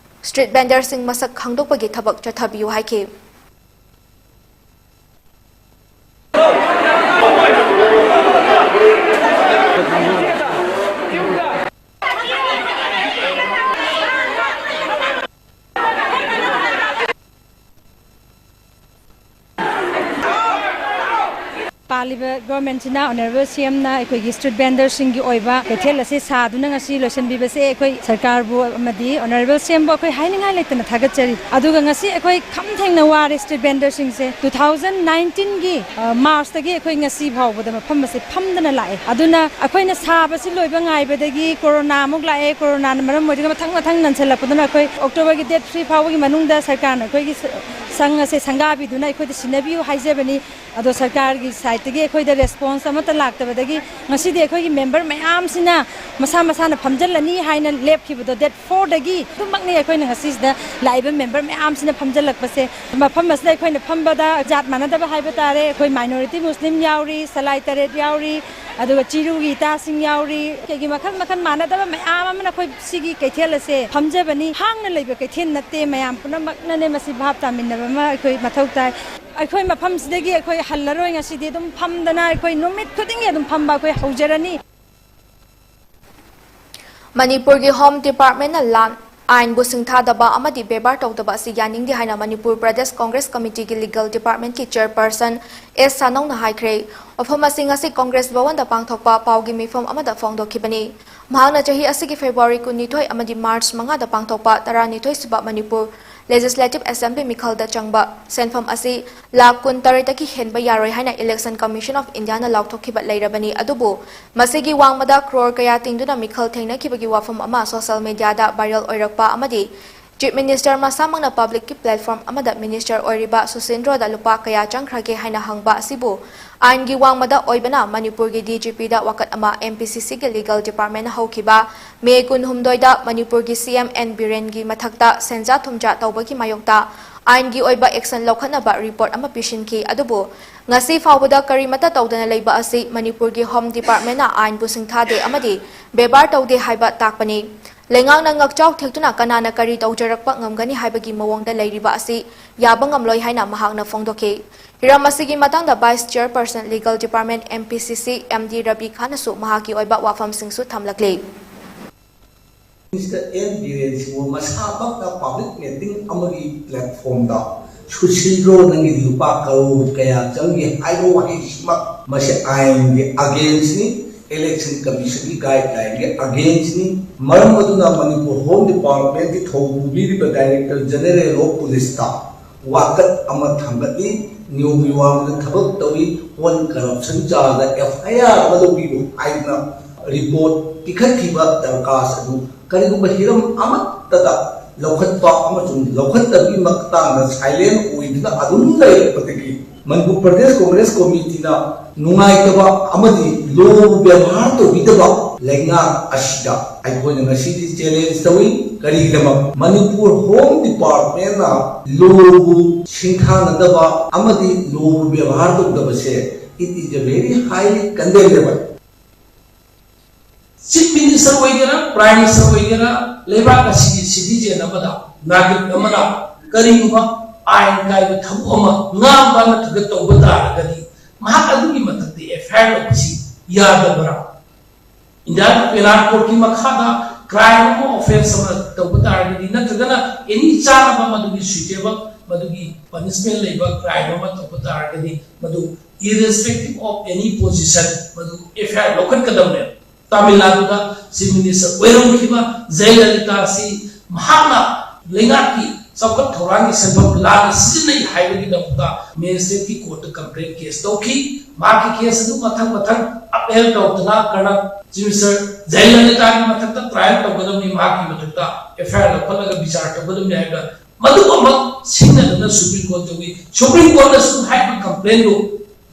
street vendor ꯁꯤꯡ ꯃꯁꯛ ꯈꯪꯗꯣꯛꯄꯒꯤ ꯊꯕꯛ ꯆꯠꯊꯕꯤꯌꯨ ꯍꯥꯏꯈꯤ꯫ ꯄꯥꯜꯂꯤꯕ government ꯁꯤꯅ, Honourable C M ꯅ ꯑꯩꯈꯣꯏꯒꯤ street vendor ꯁꯤꯡꯒꯤ ꯑꯣꯏꯕ ꯀꯩꯊꯦꯜ ꯑꯁꯤ ꯁꯥꯗꯨꯅ ꯉꯁꯤ ꯂꯣꯏꯁꯤꯟꯕꯤꯕꯁꯦ ꯑꯩꯈꯣꯏ ꯁꯔꯀꯥꯔꯕꯨ ꯑꯃꯗꯤ Honourable C M ꯕꯨ ꯑꯩꯈꯣꯏ ꯍꯥꯏꯅꯤꯡꯉꯥꯏ ꯂꯩꯇꯅ ꯊꯥꯒꯠꯆꯔꯤ꯫ ꯑꯗꯨꯒ ꯉꯁꯤ ꯑꯩꯈꯣꯏ ꯈꯝ ꯊꯦꯡꯅ ꯋꯥꯔꯦ street vendor ꯁꯤꯡꯁꯦ꯫ Two thousand nineteen ꯒꯤ, ꯑ, March ꯇꯒꯤ ꯑꯩꯈꯣꯏ ꯉꯁꯤ ꯐꯥꯎꯕꯗ ꯃꯐꯝ ꯑꯁꯤ ꯐꯝꯗꯅ ꯂꯥꯛꯑꯦ꯫ ꯑꯗꯨꯅ ꯑꯩꯈꯣꯏꯅ ꯁꯥꯕꯁꯤ ꯂꯣꯏꯕ ꯉꯥꯏꯕꯗꯒꯤ ꯀꯣꯔꯣꯅꯥ ꯑꯃꯨꯛ ꯂꯥꯛꯑꯦ, ꯀꯣꯔꯣꯅꯥꯅ ꯃꯔꯝ ꯑꯣꯏꯔꯒ ꯃꯊꯪ ꯃꯊꯪ ꯅꯟꯁꯜꯂꯛꯄꯗꯨꯅ ꯑꯩꯈꯣꯏ October ꯒꯤ date three ꯐꯥꯎꯕꯒꯤ ꯃꯅꯨꯡꯗ ꯁꯔꯀꯥꯔꯅ ꯑꯩꯈꯣꯏꯒꯤ ꯁ-, ꯁꯪ ꯑꯁꯦ ꯁꯪꯒꯥꯕꯤꯗꯨꯅ ꯑꯩꯈꯣꯏꯗ ꯁꯤꯟꯅꯕꯤꯌꯨ ꯍꯥꯏꯖꯕꯅꯤ꯫ ꯑꯗꯣ ꯁꯔꯀꯥꯔꯒꯤ side ꯇꯒꯤ ꯑꯩꯈꯣꯏꯗ response ꯑꯃꯠꯇ ꯂꯥꯛꯇꯕꯗꯒꯤ ꯉꯁꯤꯗꯤ ꯑꯩꯈꯣꯏꯒꯤ member ꯃꯌꯥꯝꯁꯤꯅ ꯃꯁꯥ ꯃꯁꯥꯅ ꯐꯝꯖꯤꯜꯂꯅꯤ ꯍꯥꯏꯅ ꯂꯦꯞꯈꯤꯕꯗꯣ date four ꯗꯒꯤ ꯑꯗꯨꯃꯛꯅꯤ ꯑꯩꯈꯣꯏꯅ ꯉꯁꯤꯁꯤꯗ ꯂꯥꯛꯏꯕ member ꯃꯌꯥꯝꯁꯤꯅ ꯐꯝꯖꯤꯜꯂꯛꯄꯁꯦ꯫ ꯃꯐꯝ ꯑꯁꯤꯗ ꯑꯩꯈꯣꯏꯅ ꯐꯝꯕꯗ ꯖꯥꯠ ꯃꯥꯟꯅꯗꯕ ꯍꯥꯏꯕ ꯇꯥꯔꯦ, ꯑꯩꯈꯣꯏ minority Muslim ꯌꯥꯎꯔꯤ, ꯁꯂꯥꯏ ꯇꯔꯦꯠ ꯌꯥꯎꯔꯤ, ꯑꯗꯨꯒ ꯆꯤꯔꯨꯒꯤ ꯏꯇꯥꯁꯤꯡ ꯌꯥꯎꯔꯤ꯫ ꯀꯩꯒꯤ ꯃꯈꯜ ꯃꯈꯜ ꯃꯥꯟꯅꯗꯕ ꯃꯌꯥꯝ ꯑꯃꯅ ꯑꯩꯈꯣꯏ ꯁꯤꯒꯤ ꯀꯩꯊꯦꯜ ꯑꯁꯦ ꯐꯝꯖꯕꯅꯤ꯫ ꯍꯥꯡꯅ ꯂꯩꯕ ꯀꯩꯊꯦꯜ ꯅꯠꯇꯦ꯫ ꯃꯌꯥꯝ ꯄꯨꯝꯅꯃꯛꯅꯅꯦ ꯃꯁꯤ ꯚꯥꯞ ꯇꯥꯃꯤꯟꯅꯕ ꯑꯃ ꯑꯩꯈꯣꯏ ꯃꯊꯧ ꯇꯥꯏ꯫ ꯑꯩꯈꯣꯏ ꯃꯐꯝꯁꯤꯗꯒꯤ ꯑꯩꯈꯣꯏ ꯍꯜꯂꯔꯣꯏ꯫ ꯉꯁꯤꯗꯤ ꯑꯗꯨꯝ ꯐꯝꯗꯅ ꯑꯩꯈꯣꯏ ꯅꯨꯃꯤꯠ ꯈꯨꯗꯤꯡꯒꯤ ꯑꯗꯨꯝ ꯐꯝꯕ ꯑꯩꯈꯣꯏ ꯍꯧꯖꯔꯅꯤ꯫ ꯃꯅꯤꯄꯨꯔꯒꯤ ꯍꯣꯝ ꯗꯤꯄꯥꯔꯠꯃꯦꯟꯅ ꯂꯥꯟ ꯑꯥꯏꯟꯕꯨ ꯁꯤꯡꯊꯥꯗꯕ ꯑꯃꯗꯤ ꯕꯦꯕꯥꯔ ꯇꯧꯗꯕ ꯑꯁꯤ ꯌꯥꯅꯤꯡꯗꯦ ꯍꯥꯏꯅ ꯃꯅꯤꯄꯨꯔ ꯄ꯭ꯔꯗꯦꯁ ꯀꯣꯡꯒ꯭ꯔꯦꯁ ꯀꯃꯤꯇꯤꯒꯤ ꯂꯤꯒꯦꯜ ꯗꯤꯄꯥꯔꯠꯃꯦꯟꯒꯤ ꯆꯦꯌꯔꯄꯔꯁꯟ ꯑꯦꯁ ꯁꯥꯅꯧꯅ ꯍꯥꯏꯈ꯭ꯔꯦ꯫ ꯋꯥꯐꯝ ꯑꯁꯤ ꯉꯁꯤ ꯀꯣꯡꯒ꯭ꯔꯦꯁ ꯚꯋꯟꯗ ꯄꯥꯡꯊꯣꯛꯄ ꯄꯥꯎꯒꯤ ꯃꯤꯐꯝ ꯑꯃꯗ ꯐꯣꯡꯗꯣꯛꯈꯤꯕꯅꯤ꯫ ꯃꯍꯥꯛꯅ ꯆꯍꯤ ꯑꯁꯤꯒꯤ ꯐꯦꯕ꯭ꯔꯨꯋꯥꯔꯤ ꯀꯨꯟꯅꯤꯊꯣꯏ ꯑꯃꯗꯤ ꯃꯥꯔꯆ ꯃꯉꯥꯗ ꯄꯥꯡꯊꯣꯛꯄ ꯇꯔꯥꯅꯤꯊꯣꯏ ꯁꯨꯕ ꯃꯅꯤꯄꯨꯔ ꯂꯦꯖꯤꯁꯂꯦꯇꯤꯚ ꯑꯦꯁꯦꯝꯕ꯭ꯂꯤ ꯃꯤꯈꯜꯗ ꯆꯪꯕ ꯁꯦꯟꯐꯝ ꯑꯁꯤ ꯂꯥꯈ ꯀꯨꯟ ꯇꯔꯦꯠꯇꯒꯤ ꯍꯦꯟꯕ ꯌꯥꯔꯣꯏ ꯍꯥꯏꯅ Election Commission of Indiaꯅ ꯂꯥꯎꯊꯣꯛꯈꯤꯕ ꯂꯩꯔꯕꯅꯤ꯫ ꯑꯗꯨꯕꯨ ꯃꯁꯤꯒꯤ ꯋꯥꯡꯃꯗ ꯀ꯭ꯔꯣꯔ ꯀꯌꯥ ꯇꯤꯡꯗꯨꯅ ꯃꯤꯈꯜ ꯊꯦꯡꯅꯈꯤꯕꯒꯤ ꯋꯥꯐꯝ ꯑꯃ ꯁꯣꯁꯤꯌꯦꯜ ꯃꯤꯗꯤꯌꯥꯗ ꯚꯥꯏꯔꯦꯜ ꯑꯣꯏꯔꯛꯄ ꯑꯃꯗꯤ ꯆꯤꯐ ꯃꯤꯅꯤꯁꯇꯔ ꯃꯁꯥꯃꯛꯅ ꯄꯕ꯭ꯂꯤꯛꯀꯤ ꯄ꯭ꯂꯦꯠꯐꯣꯔꯝ ꯑꯃꯗ ꯃꯤꯅꯤꯁꯇꯔ ꯑꯣꯏꯔꯤꯕ ꯁꯨꯁꯤꯟꯗ꯭ꯔꯣꯗ ꯂꯨꯄꯥ ꯀꯌꯥ ꯆꯪꯈ꯭ꯔꯒꯦ ꯍꯥꯏꯅ ꯍꯪꯕ ꯑꯁꯤꯕꯨ ꯑꯥꯏꯟꯒꯤ ꯋꯥꯡꯃꯗ ꯑꯣꯏꯕꯅ ꯃꯅꯤꯄꯨꯔꯒꯤ ꯗꯤ ꯖꯤ ꯄꯤꯗ ꯋꯥꯀꯠ ꯑꯃ ꯑꯦꯝ ꯄꯤ ꯁꯤ ꯁꯤꯒꯤ ꯂꯤꯒꯦꯜ ꯗꯤꯄꯥꯔꯠꯃꯦꯟꯅ ꯍꯧꯈꯤꯕ ꯃꯦ ꯀꯨꯟꯍꯨꯝꯗꯣꯏꯗ ꯃꯅꯤꯄꯨꯔꯒꯤ ꯁꯤ ꯑꯦꯝ ꯑꯦꯟ ꯕꯤꯔꯦꯟꯒꯤ ꯃꯊꯛꯇ ꯁꯦꯟꯖꯥ ꯊꯨꯝꯖꯥ ꯇꯧꯕꯒꯤ ꯃꯥꯌꯣꯛꯇ ꯑꯥꯏꯟꯒꯤ ꯑꯣꯏꯕ ꯑꯦꯛꯁꯟ ꯂꯧꯈꯠꯅꯕ ꯔꯤꯄꯣꯔꯠ ꯑꯃ ꯄꯤꯁꯤꯟꯈꯤ꯫ ꯑꯗꯨꯕꯨ ꯉꯁꯤ ꯐꯥꯎꯕꯗ ꯀꯔꯤꯃꯠꯇ ꯇꯧꯗꯅ ꯂꯩꯕ ꯑꯁꯤ ꯃꯅꯤꯄꯨꯔꯒꯤ ꯍꯣꯝ ꯗꯤꯄꯥꯔꯠꯃꯦꯟꯅ ꯑꯥꯏꯟꯕꯨ ꯁꯤꯡꯊꯥꯗꯦ ꯑꯃꯗꯤ ꯕꯦꯕꯥꯔ ꯇꯧꯗꯦ ꯍꯥꯏꯕ ꯇꯥꯛꯄꯅꯤ꯫ ꯂꯩꯉꯥꯛꯅ ꯉꯛꯆꯥꯎ ꯊꯦꯛꯇꯨꯅ ꯀꯅꯥꯅ ꯀꯔꯤ ꯇꯧꯖꯔꯛꯄ ꯉꯝꯒꯅꯤ ꯍꯥꯏꯕꯒꯤ ꯃꯑꯣꯡꯗ ꯂꯩꯔꯤꯕ ꯑꯁꯤ ꯌꯥꯕ ꯉꯝꯂꯣꯏ ꯍꯥꯏꯅ ꯃꯍꯥꯛꯅ ꯐꯣꯡꯗꯣꯛꯈꯤ꯫ ꯍꯤꯔꯝ ꯑꯁꯤꯒꯤ ꯃꯇꯥꯡꯗ vice chairperson legal department M P C C M D Rabi ꯈꯥꯟꯅꯁꯨ ꯃꯍꯥꯛꯀꯤ ꯑꯣꯏꯕ ꯋꯥꯐꯝꯁꯤꯡꯁꯨ ꯊꯝꯂꯛꯂꯤ꯫ ꯃꯤꯁꯇꯔ ꯑꯦꯟ ꯕꯤꯔꯦꯟ ꯁꯤꯡꯍ ꯃꯁꯥꯃꯛꯅ ꯄꯕ꯭ꯂꯤꯛ ꯃꯤꯇꯤꯡ ꯑꯃꯒꯤ ꯄ꯭ꯂꯦꯠꯐꯣꯝꯗ "ꯁꯨꯁꯤꯜꯗ꯭ꯔꯣ, ꯅꯪꯒꯤ ꯂꯨꯄꯥ ꯀꯔꯣꯔ ꯀꯌꯥ ꯆꯪꯒꯦ?" ꯍꯥꯏꯕ ꯋꯥꯍꯩꯁꯤꯃꯛ ꯃꯁꯤ ꯑꯥꯏꯟꯒꯤ ꯑꯒꯦꯟꯁꯅꯤ, ꯏꯂꯦꯛꯁꯟ ꯀꯃꯤꯁꯟꯒꯤ ꯒꯥꯏꯗꯂꯥꯏꯟꯒꯤ ꯑꯒꯦꯟꯁꯅꯤ꯫ ꯃꯔꯝ ꯑꯗꯨꯅ ꯃꯅꯤꯄꯨꯔ ꯍꯣꯝ ꯗꯤꯄꯥꯔꯠꯃꯦꯟꯒꯤ ꯊꯧꯄꯨꯕꯤꯔꯤꯕ ꯗꯥꯏꯔꯦꯛꯇꯔ ꯖꯦꯅꯔꯦꯜ ꯑꯣꯐ ꯄꯨꯂꯤꯁꯇ ꯋꯥꯀꯠ ꯑꯃ ꯊꯥꯡꯒꯠꯂꯤ꯫ ꯅꯤꯌꯣꯝꯒꯤ ꯋꯥꯡꯃꯗ ꯊꯕꯛ ꯇꯧꯏ꯫ ꯑꯣꯟ ꯀꯔꯞꯁꯟ ꯆꯥꯔꯖꯗ ꯑꯦꯐ ꯑꯥꯏ ꯑꯥꯔ ꯑꯃ ꯂꯧꯕꯤꯌꯨ ꯍꯥꯏꯗꯨꯅ ꯔꯤꯄꯣꯔꯠ ꯄꯤꯈꯠꯈꯤꯕ ꯗꯔꯀꯥꯁ ꯑꯗꯨ ꯀꯔꯤꯒꯨꯝꯕ ꯍꯤꯔꯝ ꯑꯃꯠꯇꯗ ꯂꯧꯈꯠꯄ ꯑꯃꯁꯨꯡ ꯂꯧꯈꯠꯇꯕꯒꯤ ꯃꯇꯥꯡꯗ ꯁꯥꯏꯂꯦꯟ ꯑꯣꯏꯗꯨꯅ ꯑꯗꯨꯝ ꯂꯩꯔꯛꯄꯗꯒꯤ ꯃꯅꯤꯄꯨꯔ ꯄ꯭ꯔꯗꯦꯁ ꯀꯣꯡꯒ꯭ꯔꯦꯁ ꯀꯣꯃꯤꯇꯤꯅ ꯅꯨꯡꯉꯥꯏꯇꯕ ꯑꯃꯗꯤ ꯂꯣꯕꯨ ꯕꯦꯕꯥꯔ ꯇꯧꯕꯤꯗꯕ ꯂꯩꯉꯥꯛ ꯑꯁꯤꯗ ꯑꯩꯈꯣꯏꯅ ꯉꯁꯤꯗꯤ ꯆꯦꯂꯦꯟꯖ ꯇꯧꯏ꯫ ꯀꯔꯤꯒꯤꯗꯃꯛ ꯃꯅꯤꯄꯨꯔ ꯍꯣꯝ ꯗꯤꯄꯥꯔꯠꯃꯦꯟꯅ ꯂꯣꯕꯨ ꯁꯤꯡꯊꯥꯅꯗꯕ ꯑꯃꯗꯤ ꯂꯣꯕꯨ ꯕꯦꯕꯥꯔ ꯇꯧꯗꯕꯁꯦ It is a very highly condemnable. Chief Minister ꯑꯣꯏꯒꯦꯔꯥ, Prime Minister ꯑꯣꯏꯒꯦꯔꯥ, ꯂꯩꯕꯥꯛ ꯑꯁꯤꯒꯤ citizen ꯑꯃꯗ, ꯅꯥꯒꯔꯤꯛ ꯑꯃꯗ ꯀꯔꯤꯒꯨꯝꯕ ꯑꯥꯏꯟ ꯀꯥꯏꯕ ꯊꯕꯛ ꯑꯃ ꯉꯥꯡꯕ ꯅꯠꯇ꯭ꯔꯒ ꯇꯧꯕ ꯇꯥꯔꯒꯗꯤ, ꯃꯍꯥꯛ ꯑꯗꯨꯒꯤ ꯃꯊꯛꯇ F I R ꯂꯧꯕꯁꯤ ꯌꯥꯗꯕ꯭ꯔꯥ? Indian Penal Codeꯀꯤ ꯃꯈꯥꯗ crime ꯑꯃ, offence ꯑꯃ ꯇꯧꯕ ꯇꯥꯔꯒꯗꯤ, ꯅꯠꯇ꯭ꯔꯒꯅ any ꯆꯥꯅꯕ ꯃꯗꯨꯒꯤ suitable, ꯃꯗꯨꯒꯤ punishment ꯂꯩꯕ crime ꯑꯃ ꯇꯧꯕ ꯇꯥꯔꯒꯗꯤ, ꯃꯗꯨ irrespective of any position, ꯃꯗꯨ F I R ꯂꯧꯈꯠꯀꯗꯕꯅꯦ꯫ ꯇꯥꯃꯤꯜ ꯅꯥꯗꯨꯗ Chief Minister ꯑꯣꯏꯔꯝꯈꯤꯕ ꯖꯌꯂꯂꯤꯇꯥ ꯑꯁꯤ ꯃꯍꯥꯛꯅ ꯂꯩꯉꯥꯛꯀꯤ ꯆꯥꯎꯈꯠ ꯊꯧꯔꯥꯡꯒꯤ ꯁꯦꯟꯐꯝ ꯂꯥꯟꯅ ꯁꯤꯖꯤꯟꯅꯩ ꯍꯥꯏꯕꯒꯤꯗꯃꯛꯇ magistrateꯀꯤ courtꯇ complaint case ꯇꯧꯈꯤ꯫ ꯃꯍꯥꯛꯀꯤ case ꯑꯗꯨ ꯃꯊꯪ ꯃꯊꯪ upheld ꯇꯧꯗꯅ ꯀꯔꯅ Chief Minister ꯖꯌꯂꯂꯤꯇꯥꯒꯤ ꯃꯊꯛꯇ trial ꯇꯧꯒꯗꯕꯅꯤ, ꯃꯍꯥꯛꯀꯤ ꯃꯊꯛꯇ F I R ꯂꯧꯈꯠꯂꯒ ꯕꯤꯆꯥꯔ ꯇꯧꯒꯗꯕꯅꯤ ꯍꯥꯏꯕ ꯃꯗꯨꯃꯛ ꯁꯤꯡꯅꯗꯨꯅ Supreme Court ꯇꯧꯏ꯫ Supreme Courtꯅꯁꯨ ꯍꯥꯏꯔꯤꯕ complaintꯗꯨ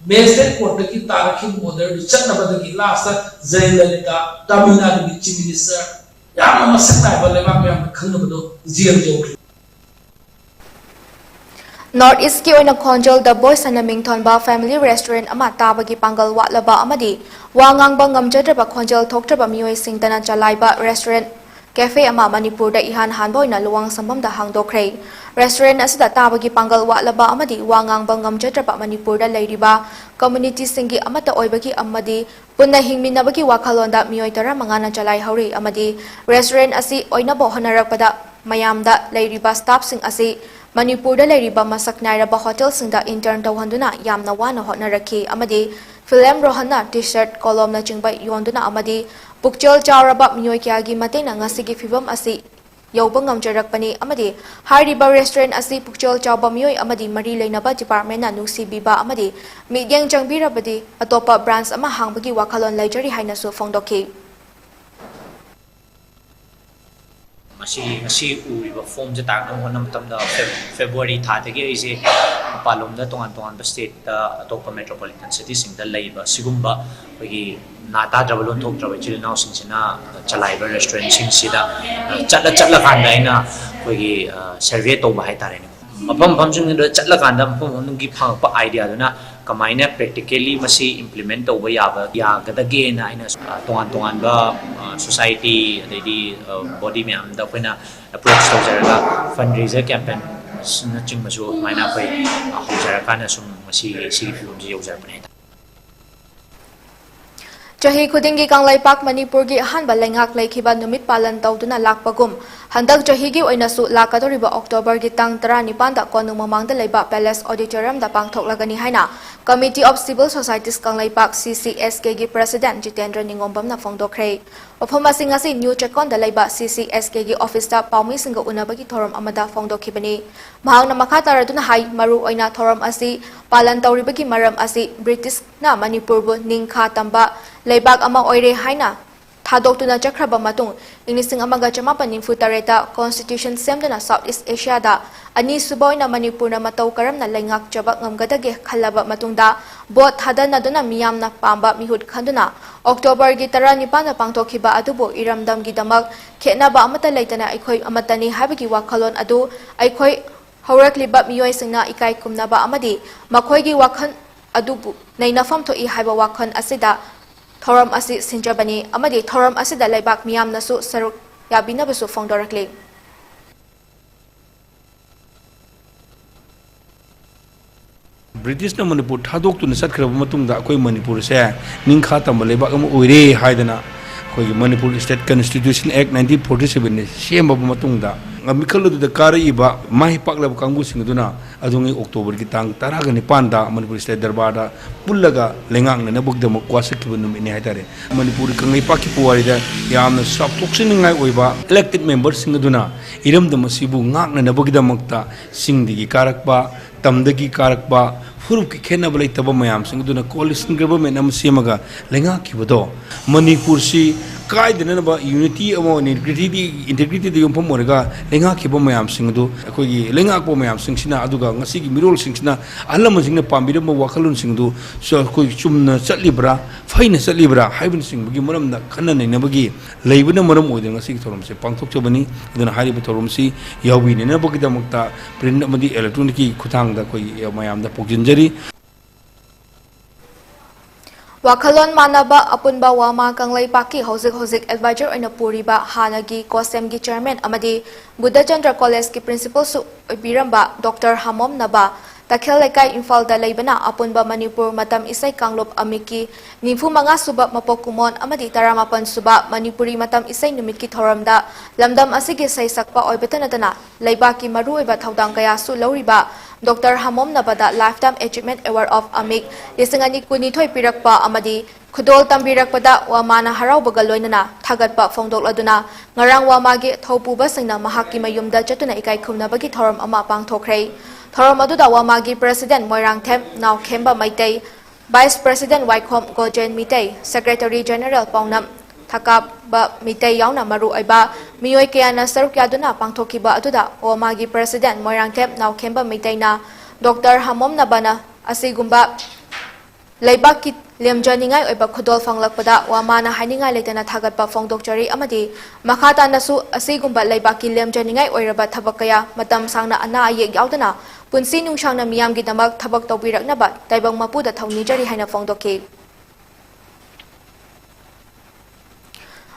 magistrate courtꯇꯒꯤ ꯇꯥꯔꯛꯈꯤꯕ orderꯗꯨ ꯆꯠꯅꯕꯗꯒꯤ lastꯇ ꯖꯌꯂꯂꯤꯇꯥ, ꯇꯥꯃꯤꯜ ꯅꯥꯗꯨꯒꯤ Chief Minister, ꯌꯥꯝꯅ ꯃꯁꯛ ꯅꯥꯏꯕ, ꯂꯩꯕꯥꯛ ꯃꯌꯥꯝꯅ ꯈꯪꯅꯕꯗꯣ, jail ꯌꯧꯈ꯭ꯔꯦ꯫ North Eastꯀꯤ ꯑꯣꯏꯅ ꯈꯣꯟꯖꯦꯜ The Voice ꯍꯥꯏꯅ ꯃꯤꯡꯊꯣꯟꯕ family restaurant ꯑꯃ ꯇꯥꯕꯒꯤ ꯄꯥꯡꯒꯜ ꯋꯥꯠꯂꯕ ꯑꯃꯗꯤ ꯋꯥ ꯉꯥꯡꯕ ꯉꯝꯖꯗ꯭ꯔꯕ, ꯈꯣꯟꯖꯦꯜ ꯊꯣꯛꯇ꯭ꯔꯕ ꯃꯤꯑꯣꯏꯁꯤꯡꯇꯅ ꯆꯂꯥꯏꯕ restaurant cafe ꯑꯃ ꯃꯅꯤꯄꯨꯔꯗ ꯏꯍꯥꯟ ꯍꯥꯟꯕ ꯑꯣꯏꯅ ꯂꯨꯋꯥꯡꯁꯪꯕꯝꯗ ꯍꯥꯡꯗꯣꯛꯈ꯭ꯔꯦ꯫ Restaurant ꯑꯁꯤꯗ ꯇꯥꯕꯒꯤ ꯄꯥꯡꯒꯜ ꯋꯥꯠꯂꯕ ꯑꯃꯗꯤ ꯋꯥ ꯉꯥꯡꯕ ꯉꯝꯖꯗ꯭ꯔꯕ ꯃꯅꯤꯄꯨꯔꯗ ꯂꯩꯔꯤꯕ communityꯁꯤꯡꯒꯤ ꯑꯃꯠꯇ ꯑꯣꯏꯕꯒꯤ ꯑꯃꯗꯤ ꯄꯨꯟꯅ ꯍꯤꯡꯃꯤꯟꯅꯕꯒꯤ ꯋꯥꯈꯜꯂꯣꯟꯗ ꯃꯤꯑꯣꯏ ꯇꯔꯥꯃꯉꯥꯅ ꯆꯂꯥꯏꯍꯧꯔꯤ ꯑꯃꯗꯤ restaurant ꯑꯁꯤ ꯑꯣꯏꯅꯕ ꯍꯣꯠꯅꯔꯛꯄꯗ ꯃꯌꯥꯝꯗ ꯂꯩꯔꯤꯕ staffꯁꯤꯡ ꯑꯁꯤ ꯃꯅꯤꯄꯨꯔꯗ ꯂꯩꯔꯤꯕ ꯃꯁꯛ ꯅꯥꯏꯔꯕ hotelꯁꯤꯡꯗ intern ꯇꯧꯍꯟꯗꯨꯅ ꯌꯥꯝꯅ ꯋꯥꯅ ꯍꯣꯠꯅꯔꯛꯈꯤ ꯑꯃꯗꯤ ꯐꯤꯂꯦꯝ ꯔꯣꯍꯟꯅ T-shirt, ꯀꯣꯂꯣꯝꯅꯆꯤꯡꯕ ꯌꯣꯟꯗꯨꯅ ꯑꯃꯗꯤ ꯄꯨꯛꯆꯦꯜ ꯆꯥꯎꯔꯕ ꯃꯤꯑꯣꯏ ꯀꯌꯥꯒꯤ ꯃꯇꯦꯡꯅ ꯉꯁꯤꯒꯤ ꯐꯤꯚꯝ ꯑꯁꯤ ꯌꯧꯕ ꯉꯝꯖꯔꯛꯄꯅꯤ ꯑꯃꯗꯤ ꯍꯥꯏꯔꯤꯕ restaurant ꯑꯁꯤ ꯄꯨꯛꯆꯦꯜ ꯆꯥꯎꯕ ꯃꯤꯑꯣꯏ ꯑꯃꯗꯤ ꯃꯔꯤ ꯂꯩꯅꯕ departmentꯅ ꯅꯨꯡꯁꯤꯕꯤꯕ ꯑꯃꯗꯤ ꯃꯤꯠꯌꯦꯡ ꯆꯪꯕꯤꯔꯕꯗꯤ ꯑꯇꯣꯞꯄ branch ꯑꯃ ꯍꯥꯡꯕꯒꯤ ꯋꯥꯈꯜꯂꯣꯟ ꯂꯩꯖꯔꯤ ꯍꯥꯏꯅꯁꯨ ꯐꯣꯡꯗꯣꯛꯈꯤ꯫ ꯃꯁꯤ ꯉꯁꯤ ꯎꯔꯤꯕ formꯁꯦ ꯇꯥꯔꯛꯅꯕ ꯍꯣꯠꯅꯕ ꯃꯇꯝꯗ ꯐꯦꯕ- February ꯊꯥꯗꯒꯤ ꯑꯩꯁꯦ ꯃꯄꯥꯟꯂꯣꯝꯗ ꯇꯣꯉꯥꯟ ꯇꯣꯉꯥꯟꯕ stateꯇ, ꯑꯇꯣꯞꯄ metropolitan cityꯁꯤꯡꯗ ꯂꯩꯕ ꯁꯤꯒꯨꯝꯕ ꯑꯩꯈꯣꯏꯒꯤ ꯅꯥ ꯇꯥꯗ꯭ꯔꯕ, ꯂꯣꯟ ꯊꯣꯛꯇ꯭ꯔꯕ ꯏꯆꯤꯜ ꯏꯅꯥꯎꯁꯤꯡꯁꯤꯅ ꯆꯂꯥꯏꯕ restaurantꯁꯤꯡꯁꯤꯗ ꯆꯠꯂ ꯆꯠꯂꯀꯥꯟꯗ ꯑꯩꯅ ꯑꯩꯈꯣꯏꯒꯤ survey ꯇꯧꯕ ꯍꯥꯏꯇꯥꯔꯦꯅꯦ꯫ ꯃꯐꯝ ꯃꯐꯝꯁꯤꯡꯗꯨꯗ ꯆꯠꯂꯀꯥꯟꯗ ꯃꯐꯝ ꯃꯐꯝꯗꯨꯒꯤ ꯐꯪꯉꯛꯄ ideaꯗꯨꯅ ꯀꯃꯥꯏꯅ practically ꯃꯁꯤ implement ꯇꯧꯕ ꯌꯥꯕ, ꯌꯥꯒꯗꯒꯦꯅ ꯑꯩꯅ, ꯑ, ꯇꯣꯉꯥꯟ ꯇꯣꯉꯥꯟꯕ, ꯑ, society ꯑꯗꯩꯗꯤ, ꯑ, body ꯃꯌꯥꯝꯗ ꯑꯩꯈꯣꯏꯅ approach ꯇꯧꯖꯔꯒ fundraiser campaign ꯅꯆꯤꯡꯕꯁꯨ ꯑꯗꯨꯃꯥꯏꯅ ꯑꯩꯈꯣꯏ, ꯑ, ꯍꯧꯖꯔꯀꯥꯟꯗ ꯁꯨꯝ ꯉꯁꯤ ꯁꯤꯒꯤ ꯐꯤꯕꯝꯁꯤ ꯌꯧꯖꯔꯛꯄꯅꯦ ꯍꯥꯏꯇꯥꯔꯦ꯫ ꯆꯍꯤ ꯈꯨꯗꯤꯡꯒꯤ ꯀꯪꯂꯩꯄꯥꯛ ꯃꯅꯤꯄꯨꯔꯒꯤ ꯑꯍꯥꯟꯕ ꯂꯩꯉꯥꯛ ꯂꯩꯈꯤꯕ ꯅꯨꯃꯤꯠ ꯄꯥꯂꯟ ꯇꯧꯗꯨꯅ ꯂꯥꯛꯄꯒꯨꯝ, ꯍꯟꯗꯛ ꯆꯍꯤꯒꯤ ꯑꯣꯏꯅꯁꯨ ꯂꯥꯛꯀꯗꯧꯔꯤꯕ ꯑꯣꯛꯇꯣꯕꯔꯒꯤ ꯇꯥꯡ ꯇꯔꯥꯅꯤꯄꯥꯟꯗ ꯀꯣꯅꯨꯡ ꯃꯃꯥꯡꯗ ꯂꯩꯕ Palace Auditoriumꯗ ꯄꯥꯡꯊꯣꯛꯂꯒꯅꯤ ꯍꯥꯏꯅ Committee of Civil Societies Kangleipak, C C S Kꯒꯤ President Jitendra ꯅꯤꯉꯣꯝꯕꯝꯅ ꯐꯣꯡꯗꯣꯛꯈ꯭ꯔꯦ꯫ ꯋꯥꯐꯝ ꯑꯁꯤ ꯉꯁꯤ ꯅ꯭ꯌꯨ ꯆꯦꯛꯀꯣꯟꯗ ꯂꯩꯕ C C S Kꯒꯤ officeꯇ ꯄꯥꯎꯃꯤꯁꯤꯡꯒ ꯎꯅꯕꯒꯤ ꯊꯧꯔꯝ ꯑꯃꯗ ꯐꯣꯡꯗꯣꯛꯈꯤꯕꯅꯤ꯫ ꯃꯍꯥꯛꯅ ꯃꯈꯥ ꯇꯥꯔꯗꯨꯅ ꯍꯥꯏ, ꯃꯔꯨ ꯑꯣꯏꯅ ꯊꯧꯔꯝ ꯑꯁꯤ ꯄꯥꯂꯟ ꯇꯧꯔꯤꯕꯒꯤ ꯃꯔꯝ ꯑꯁꯤ ꯕ꯭ꯔꯤꯇꯤꯁꯅ ꯃꯅꯤꯄꯨꯔꯕꯨ ꯅꯤꯡꯈꯥ ꯇꯝꯕ ꯂꯩꯕꯥꯛ ꯑꯃ ꯑꯣꯏꯔꯦ ꯍꯥꯏꯅ ꯊꯥꯗꯣꯛꯇꯨꯅ ꯆꯠꯈ꯭ꯔꯕ ꯃꯇꯨꯡ, ꯏꯪ ꯂꯤꯁꯤꯡ ꯑꯃꯒ ꯆꯃꯥꯄꯟ ꯅꯤꯐꯨ ꯇꯔꯦꯠꯇ Constitution ꯁꯦꯝꯗꯨꯅ South East Asiaꯗ ꯑꯅꯤꯁꯨꯕ ꯑꯣꯏꯅ ꯃꯅꯤꯄꯨꯔꯅ ꯃꯇꯧ ꯀꯔꯝꯅ ꯂꯩꯉꯥꯛꯆꯕ ꯉꯝꯒꯗꯒꯦ ꯈꯜꯂꯕ ꯃꯇꯨꯡꯗ, vote ꯊꯥꯗꯅꯗꯨꯅ ꯃꯤꯌꯥꯝꯅ ꯄꯥꯝꯕ ꯃꯤꯍꯨꯠ ꯈꯟꯗꯨꯅ ꯑꯣꯛꯇꯣꯕꯔꯒꯤ ꯇꯔꯥꯅꯤꯄꯥꯟꯗ ꯄꯥꯡꯊꯣꯛꯈꯤꯕ ꯑꯗꯨꯕꯨ ꯏꯔꯝꯗꯝꯒꯤꯗꯃꯛ ꯈꯦꯠꯅꯕ ꯑꯃꯠꯇ ꯂꯩꯇꯅ ꯑꯩꯈꯣꯏ ꯑꯃꯠꯇꯅꯤ ꯍꯥꯏꯕꯒꯤ ꯋꯥꯈꯜꯂꯣꯟ ꯑꯗꯨ ꯑꯩꯈꯣꯏ ꯍꯧꯔꯛꯂꯤꯕ ꯃꯤꯑꯣꯏꯁꯤꯡꯅ ꯏꯀꯥꯏ ꯈꯨꯝꯅꯕ ꯑꯃꯗꯤ ꯃꯈꯣꯏꯒꯤ ꯋꯥꯈꯜ ꯑꯗꯨꯕꯨ ꯅꯩꯅꯐꯝ ꯊꯣꯛꯏ ꯍꯥꯏꯕ ꯋꯥꯈꯜ ꯑꯁꯤꯗ ꯊꯧꯔꯝ ꯑꯁꯤ ꯁꯤꯟꯖꯕꯅꯤ ꯑꯃꯗꯤ ꯊꯧꯔꯝ ꯑꯁꯤꯗ ꯂꯩꯕꯥꯛ ꯃꯤꯌꯥꯝꯅꯁꯨ ꯁꯔꯨꯛ ꯌꯥꯕꯤꯅꯕꯁꯨ ꯐꯣꯡꯗꯣꯔꯛꯂꯤ꯫ ꯕ꯭ꯔꯤꯇꯤꯁꯅ ꯃꯅꯤꯄꯨꯔ ꯊꯥꯗꯣꯛꯇꯨꯅ ꯆꯠꯈ꯭ꯔꯕ ꯃꯇꯨꯡꯗ ꯑꯩꯈꯣꯏ ꯃꯅꯤꯄꯨꯔꯁꯦ ꯅꯤꯡꯈꯥ ꯇꯝꯕ ꯂꯩꯕꯥꯛ ꯑꯃ ꯑꯣꯏꯔꯦ ꯍꯥꯏꯗꯅ ꯑꯩꯈꯣꯏꯒꯤ Manipur State Constitution Act nineteen forty seven ꯁꯦꯝꯃꯕ ꯃꯇꯨꯡꯗ ꯃꯤꯈꯜ ꯑꯗꯨꯗ ꯀꯥꯔꯛꯏꯕ ꯃꯥꯏ ꯄꯥꯛꯂꯕ ꯀꯥꯡꯕꯨꯁꯤꯡ ꯑꯗꯨꯅ ꯑꯗꯨꯉꯩ ꯑꯣꯛꯇꯣꯕꯔꯒꯤ ꯇꯥꯡ ꯇꯔꯥꯒ ꯅꯤꯄꯥꯟꯗ ꯃꯅꯤꯄꯨꯔ State ꯗꯔꯕꯥꯔꯗ ꯄꯨꯜꯂꯒ ꯂꯩꯉꯥꯛꯅꯅꯕꯒꯤꯗꯃꯛ ꯋꯥꯁꯛꯈꯤꯕ ꯅꯨꯃꯤꯠꯅꯤ ꯍꯥꯏꯇꯥꯔꯦ꯫ ꯃꯅꯤꯄꯨꯔ ꯀꯪꯂꯩꯄꯥꯛꯀꯤ ꯄꯨꯋꯥꯔꯤꯗ ꯌꯥꯝꯅ ꯆꯥꯎꯊꯣꯛꯆꯅꯤꯡꯉꯥꯏ ꯑꯣꯏꯕ elected memberꯁꯤꯡ ꯑꯗꯨꯅ ꯏꯔꯝꯗꯝ ꯑꯁꯤꯕꯨ ꯉꯥꯛꯅꯅꯕꯒꯤꯗꯃꯛꯇ ꯆꯤꯡꯗꯒꯤ ꯀꯥꯔꯛꯄ, ꯇꯝꯗꯒꯤ ꯀꯥꯔꯛꯄ, ꯐꯨꯔꯨꯞꯀꯤ ꯈꯦꯠꯅꯕ ꯂꯩꯇꯕ ꯃꯌꯥꯝꯁꯤꯡ ꯑꯗꯨꯅ coalition government ꯑꯃ ꯁꯦꯝꯃꯒ ꯂꯩꯉꯥꯛꯈꯤꯕꯗꯣ, ꯃꯅꯤꯄꯨꯔꯁꯤ ꯀꯥꯏꯗꯅꯅꯕ unity ꯑꯃ ꯑꯣꯏꯅ integrityꯗꯤ, integrityꯗ ꯌꯨꯝꯐꯝ ꯑꯣꯏꯔꯒ ꯂꯩꯉꯥꯛꯈꯤꯕ ꯃꯌꯥꯝꯁꯤꯡ ꯑꯗꯨ, ꯑꯩꯈꯣꯏꯒꯤ ꯂꯩꯉꯥꯛꯄ ꯃꯌꯥꯝꯁꯤꯡꯁꯤꯅ, ꯑꯗꯨꯒ ꯉꯁꯤꯒꯤ ꯃꯤꯔꯣꯜꯁꯤꯡꯁꯤꯅ, ꯑꯍꯜ ꯂꯃꯟꯁꯤꯡꯅ ꯄꯥꯝꯕꯤꯔꯝꯕ ꯋꯥꯈꯜꯂꯣꯟꯁꯤꯡ ꯑꯗꯨ ꯁ-, ꯑꯩꯈꯣꯏ ꯆꯨꯝꯅ ꯆꯠꯂꯤꯕ꯭ꯔꯥ, ꯐꯩꯅ ꯆꯠꯂꯤꯕ꯭ꯔꯥ ꯍꯥꯏꯕꯅꯆꯤꯡꯕꯒꯤ ꯃꯔꯝꯗ ꯈꯟꯅ ꯅꯩꯅꯕꯒꯤ ꯂꯩꯕꯅ ꯃꯔꯝ ꯑꯣꯏꯗꯨꯅ ꯉꯁꯤꯒꯤ ꯊꯧꯔꯝꯁꯤ ꯄꯥꯡꯊꯣꯛꯆꯕꯅꯤ꯫ ꯑꯗꯨꯅ ꯍꯥꯏꯔꯤꯕ ꯊꯧꯔꯝꯁꯤ ꯌꯥꯎꯕꯤꯅꯅꯕꯒꯤꯗꯃꯛꯇ print ꯑꯃꯗꯤ electronicꯀꯤ ꯈꯨꯠꯊꯥꯡꯗ ꯑꯩꯈꯣꯏ ꯃꯌꯥꯝꯗ ꯄꯥꯎꯖꯦꯟꯖꯔꯤ꯫ ꯋꯥꯈꯜꯂꯣꯟ ꯃꯥꯟꯅꯕ ꯑꯄꯨꯟꯕ ꯋꯥꯃꯥ ꯀꯪꯂꯩꯄꯥꯛꯀꯤ ꯍꯧꯖꯤꯛ ꯍꯧꯖꯤꯛ ꯑꯦꯗꯚꯥꯏꯖꯔ ꯑꯣꯏꯅ ꯄꯨꯔꯤꯕ ꯍꯥꯟꯅꯒꯤ ꯀꯣꯁꯦꯝꯒꯤ ꯆꯤꯌꯔꯃꯦꯟ ꯑꯃꯗꯤ ꯕꯨꯙꯆꯟꯗ꯭ꯔ ꯀꯣꯂꯦꯖꯀꯤ ꯄ꯭ꯔꯤꯟꯁꯤꯄꯜꯁꯨ ꯑꯣꯏꯕꯤꯔꯝꯕ ꯗꯣꯛꯇꯔ ꯍꯥꯃꯣꯝꯅꯕ ꯇꯈꯦꯜ ꯂꯩꯀꯥꯏ ꯏꯝꯐꯥꯜꯗ ꯂꯩꯕꯅ ꯑꯄꯨꯟꯕ ꯃꯅꯤꯄꯨꯔ ꯃꯇꯝ ꯏꯁꯩ ꯀꯥꯡꯂꯨꯞ ꯑꯃꯤꯛꯀꯤ ꯅꯤꯐꯨ ꯃꯉꯥ ꯁꯨꯕ ꯃꯄꯣꯛ ꯀꯨꯝꯑꯣꯟ ꯑꯃꯗꯤ ꯇꯔꯥꯃꯥꯄꯟ ꯁꯨꯕ ꯃꯅꯤꯄꯨꯔꯤ ꯃꯇꯝ ꯏꯁꯩ ꯅꯨꯃꯤꯠꯀꯤ ꯊꯧꯔꯝꯗ ꯂꯝꯗꯝ ꯑꯁꯤꯒꯤ ꯁꯩꯁꯛꯄ ꯑꯣꯏꯕꯇ ꯅꯠꯇꯅ ꯂꯩꯕꯥꯛꯀꯤ ꯃꯔꯨꯑꯣꯏꯕ ꯊꯧꯗꯥꯡ ꯀꯌꯥꯁꯨ ꯂꯧꯔꯤꯕ ꯗꯣꯛꯇꯔ ꯍꯥꯃꯣꯝꯅꯕꯗ Lifetime Achievement Award of ꯑꯃꯤꯛ ꯂꯤꯁꯤꯡ ꯑꯅꯤ ꯀꯨꯟꯅꯤꯊꯣꯏ ꯄꯤꯔꯛꯄ ꯑꯃꯗꯤ ꯈꯨꯗꯣꯜ ꯇꯝꯕꯤꯔꯛꯄꯗ ꯋꯥꯃꯥꯅ ꯍꯔꯥꯎꯕꯒ ꯂꯣꯏꯅꯅ ꯊꯥꯒꯠꯄ ꯐꯣꯡꯗꯣꯛꯂꯗꯨꯅ ꯉꯔꯥꯡ ꯋꯥꯃꯥꯒꯤ ꯊꯧꯄꯨꯕꯁꯤꯡꯅ ꯃꯍꯥꯛꯀꯤ ꯃꯌꯨꯝꯗ ꯆꯠꯇꯨꯅ ꯏꯀꯥꯏ ꯈꯨꯝꯅꯕꯒꯤ ꯊꯧꯔꯝ ꯑꯃ ꯄꯥꯡꯊꯣꯛꯈ꯭ꯔꯦ꯫ ꯊꯧꯔꯝ ꯑꯗꯨꯗ ꯋꯥꯃꯥꯒꯤ president Moirangthem Naokhemba Meitei, vice president Waikhom Gojen Meetei, secretary general Paonam Thakaba Meetei ꯌꯥꯎꯅ ꯃꯔꯨꯑꯣꯏꯕ ꯃꯤꯑꯣꯏ ꯀꯌꯥꯅ ꯁꯔꯨꯛ ꯌꯥꯗꯨꯅ ꯄꯥꯡꯊꯣꯛꯈꯤꯕ ꯑꯗꯨꯗ ꯋꯥꯃꯥꯒꯤ ꯄ꯭ꯔꯦꯁꯤꯗꯦꯟ ꯃꯣꯏꯔꯥꯡꯊꯦꯝ ꯅꯥꯎꯈꯦꯝꯕ ꯃꯤꯇꯩꯅ ꯗꯣꯛꯇꯔ ꯍꯥꯃꯣꯝꯅꯕꯅ ꯑꯁꯤꯒꯨꯝꯕ ꯂꯩꯕꯥꯛꯀꯤ ꯂꯦꯝꯖꯅꯤꯡꯉꯥꯏ ꯑꯣꯏꯕ ꯈꯨꯗꯣꯜ ꯐꯪꯂꯛꯄꯗ ꯋꯥꯃꯥꯅ ꯍꯥꯏꯅꯤꯡꯉꯥꯏ ꯂꯩꯇꯅ ꯊꯥꯒꯠꯄ ꯐꯣꯡꯗꯣꯛꯆꯔꯤ ꯑꯃꯗꯤ ꯃꯈꯥ ꯇꯥꯅꯁꯨ ꯑꯁꯤꯒꯨꯝꯕ ꯂꯩꯕꯥꯛꯀꯤ ꯂꯦꯝꯖꯅꯤꯡꯉꯥꯏ ꯑꯣꯏꯔꯕ ꯊꯕꯛ ꯀꯌꯥ ꯃꯇꯝ ꯁꯥꯡꯅ ꯑꯅꯥ ꯑꯌꯦꯛ ꯌꯥꯎꯗꯅ ꯄꯨꯟꯁꯤ ꯅꯨꯡꯁꯥꯡꯅ ꯃꯤꯌꯥꯝꯒꯤꯗꯃꯛ ꯊꯕꯛ ꯇꯧꯕꯤꯔꯛꯅꯕ ꯇꯥꯏꯕꯪ ꯃꯄꯨꯗ ꯊꯧꯅꯤꯖꯔꯤ ꯍꯥꯏꯅ ꯐꯣꯡꯗꯣꯛꯈꯤ꯫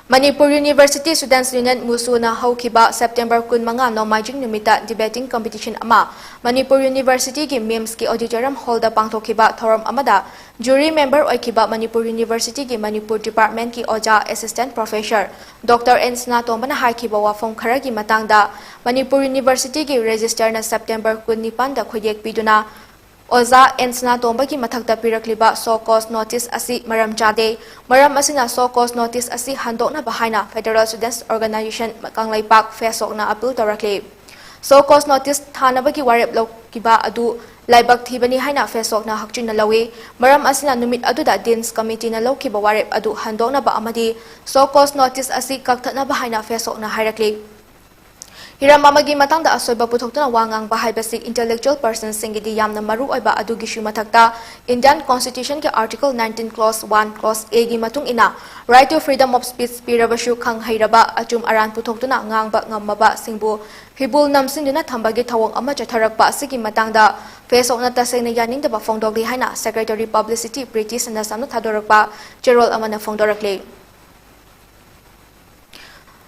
ꯃꯅꯤꯄꯨꯔ ꯌꯨꯅꯤꯚꯔꯁꯤꯇꯤ ꯁ꯭ꯇꯨꯗꯦꯟꯠꯁ ꯌꯨꯅꯤꯌꯟ ꯃꯨꯁꯨꯅ ꯍꯧꯈꯤꯕ ꯁꯦꯞꯇꯦꯝꯕꯔ ꯀꯨꯟꯃꯉꯥ ꯅꯣꯡꯃꯥꯏꯖꯤꯡ ꯅꯨꯃꯤꯠꯇ ꯗꯤꯕꯦꯇꯤꯡ ꯀꯝꯄꯤꯇꯤꯁꯟ ꯑꯃ ꯃꯅꯤꯄꯨꯔ ꯌꯨꯅꯤꯚꯔꯁꯤꯇꯤꯒꯤ ꯃꯤꯝꯁꯀꯤ ꯑꯣꯗꯤꯇꯣꯔꯤꯌꯝ ꯍꯣꯜꯗ ꯄꯥꯡꯊꯣꯛꯈꯤꯕ ꯊꯧꯔꯝ ꯑꯃꯗ ꯖꯨꯔꯤ ꯃꯦꯝꯕꯔ ꯑꯣꯏꯈꯤꯕ ꯃꯅꯤꯄꯨꯔ ꯌꯨꯅꯤꯚꯔꯁꯤꯇꯤꯒꯤ ꯃꯅꯤꯄꯨꯔ ꯗꯤꯄꯥꯔꯠꯃꯦꯟꯠꯀꯤ ꯑꯣꯖꯥ ꯑꯦꯁꯤꯁꯇꯦꯟꯠ ꯄ꯭ꯔꯣꯐꯦꯁꯔ ꯗꯣꯛꯇꯔ ꯑꯦꯟ ꯁꯅꯥꯇꯣꯝꯕꯅ ꯍꯥꯏꯈꯤꯕ ꯋꯥꯐꯝ ꯈꯔꯒꯤ ꯃꯇꯥꯡꯗ ꯃꯅꯤꯄꯨꯔ ꯌꯨꯅꯤꯚꯔꯁꯤꯇꯤꯒꯤ ꯔꯦꯖꯤꯁꯇꯔꯅ ꯁꯦꯞꯇꯦꯝꯕꯔ ꯀꯨꯟꯅꯤꯄꯥꯟꯗ ꯈꯨꯠꯌꯦꯛ ꯄꯤꯗꯨꯅ ꯑꯣꯖꯥ ꯑꯦꯟ ꯁꯅꯥꯇꯣꯝꯕꯒꯤ ꯃꯊꯛꯇ ꯄꯤꯔꯛꯂꯤꯕ show cause notice ꯑꯁꯤ ꯃꯔꯝ ꯆꯥꯗꯦ꯫ ꯃꯔꯝ ꯑꯁꯤꯅ show cause notice ꯑꯁꯤ ꯍꯟꯗꯣꯛꯅꯕ ꯍꯥꯏꯅ Federal Students Organisation ꯀꯪꯂꯩꯄꯥꯛ ꯐꯦꯁꯣꯛꯅ ꯑꯄꯤꯜ ꯇꯧꯔꯛꯂꯤ꯫ Show cause notice ꯊꯥꯅꯕꯒꯤ ꯋꯥꯔꯦꯞ ꯂꯧꯈꯤꯕ ꯑꯗꯨ ꯂꯥꯏꯕꯛ ꯊꯤꯕꯅꯤ ꯍꯥꯏꯅ ꯐꯦꯁꯣꯛꯅ ꯍꯛꯆꯤꯟꯅ ꯂꯧꯏ꯫ ꯃꯔꯝ ꯑꯁꯤꯅ ꯅꯨꯃꯤꯠ ꯑꯗꯨꯗ ꯗꯤꯟꯁ ꯀꯃꯤꯇꯤꯅ ꯂꯧꯈꯤꯕ ꯋꯥꯔꯦꯞ ꯑꯗꯨ ꯍꯟꯗꯣꯛꯅꯕ ꯑꯃꯗꯤ show cause notice ꯑꯁꯤ ꯀꯛꯊꯠꯅꯕ ꯍꯥꯏꯅ ꯐꯦꯁꯣꯛꯅ ꯍꯥꯏꯔꯛꯂꯤ꯫ ꯍꯤꯔꯝ ꯑꯃꯒꯤ ꯃꯇꯥꯡꯗ ꯑꯁꯣꯏꯕ ꯄꯨꯊꯣꯛꯇꯨꯅ ꯋꯥ ꯉꯥꯡꯕ ꯍꯥꯏꯕꯁꯤ intellectual personꯁꯤꯡꯒꯤꯗꯤ ꯌꯥꯝꯅ ꯃꯔꯨ ꯑꯣꯏꯕ꯫ ꯑꯗꯨꯒꯤꯁꯨ ꯃꯊꯛꯇ Indian Constitutionꯒꯤ Article nineteen Clause one Clause Aꯒꯤ ꯃꯇꯨꯡ ꯏꯟꯅ right to freedom of speech ꯄꯤꯔꯕꯁꯨ, ꯈꯪ ꯍꯩꯔꯕ ꯑꯆꯨꯝ ꯑꯔꯥꯟ ꯄꯨꯊꯣꯛꯇꯨꯅ ꯉꯥꯡꯕ ꯉꯝꯃꯕꯁꯤꯡꯕꯨ ꯐꯤꯕꯨꯜ ꯅꯝꯁꯤꯟꯗꯨꯅ ꯊꯝꯕꯒꯤ ꯊꯧꯑꯣꯡ ꯑꯃ ꯆꯠꯊꯔꯛꯄ ꯑꯁꯤꯒꯤ ꯃꯇꯥꯡꯗ ꯐꯦꯁꯕꯨꯛꯅ ꯇꯁꯦꯡꯅ ꯌꯥꯅꯤꯡꯗꯕ ꯐꯣꯡꯗꯣꯛꯂꯤ ꯍꯥꯏꯅ Secretary Publicity ꯄ꯭ꯔꯤꯇꯤ ꯁꯅꯥꯁꯝꯅ ꯊꯥꯗꯣꯔꯛꯄ ꯆꯦꯔꯣꯜ ꯑꯃꯅ ꯐꯣꯡꯗꯣꯔꯛꯂꯤ꯫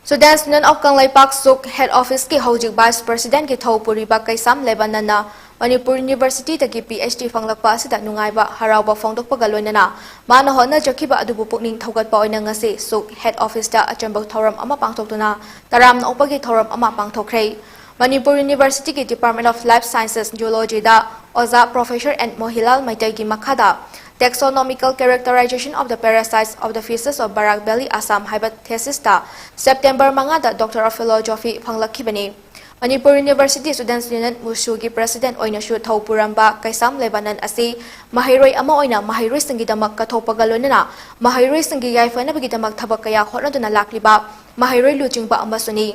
Students Union of ꯀꯪꯂꯩꯄꯥꯛ, ꯁꯨꯛ, head officeꯀꯤ ꯍꯧꯖꯤꯛ vice presidentꯀꯤ ꯊꯧ ꯄꯨꯔꯤꯕ ꯀꯩꯁꯥꯝ ꯂꯦꯕꯅꯟꯅ ꯃꯅꯤꯄꯨꯔ Universityꯗꯒꯤ PhD ꯐꯪꯂꯛꯄ ꯑꯁꯤꯗ ꯅꯨꯡꯉꯥꯏꯕ ꯍꯔꯥꯎꯕ ꯐꯣꯡꯗꯣꯛꯄꯒ ꯂꯣꯏꯅꯅ ꯃꯥꯅ ꯍꯣꯠꯅꯖꯈꯤꯕ ꯑꯗꯨꯕꯨ ꯄꯨꯛꯅꯤꯡ ꯊꯧꯒꯠꯄ ꯑꯣꯏꯅ ꯉꯁꯤ ꯁꯨꯛ head officeꯇ ꯑꯆꯝꯕ ꯊꯧꯔꯝ ꯑꯃ ꯄꯥꯡꯊꯣꯛꯇꯨꯅ ꯇꯔꯥꯝꯅ ꯑꯣꯛꯄꯒꯤ ꯊꯧꯔꯝ ꯑꯃ ꯄꯥꯡꯊꯣꯛꯈ꯭ꯔꯦ꯫ Manipur Universityꯒꯤ Department of Life Sciences Zoologyꯗ ꯑꯣꯖꯥ Professor N ꯃꯣꯍꯤꯂꯥꯜ ꯃꯩꯇꯩꯒꯤ ꯃꯈꯥꯗ Taxonomical Characterization of the Parasites of the Fishes of Barak Valley, Assam ꯍꯥꯏꯕ thesisꯇ September ꯃꯉꯥꯗ Doctor of Philosophy ꯐꯪꯂꯛꯈꯤꯕꯅꯤ꯫ Manipur University Students Union, ꯃꯨꯁꯨꯒꯤ president ꯑꯣꯏꯅꯁꯨ ꯊꯧ ꯄꯨꯔꯝꯕ ꯀꯩꯁꯥꯝ ꯂꯦꯕꯅꯟ ꯑꯁꯤ ꯃꯍꯩꯔꯣꯏ ꯑꯃ ꯑꯣꯏꯅ ꯃꯍꯩꯔꯣꯏꯁꯤꯡꯒꯤꯗꯃꯛ ꯀꯠꯊꯣꯛꯄꯒ ꯂꯣꯏꯅꯅ ꯃꯍꯩꯔꯣꯏꯁꯤꯡꯒꯤ ꯌꯥꯏꯐꯅꯕꯒꯤꯗꯃꯛ ꯊꯕꯛ ꯀꯌꯥ ꯍꯣꯠꯅꯗꯨꯅ ꯂꯥꯛꯂꯤꯕ ꯃꯍꯩꯔꯣꯏ ꯂꯨꯆꯤꯡꯕ ꯑꯃꯁꯨꯅꯤ꯫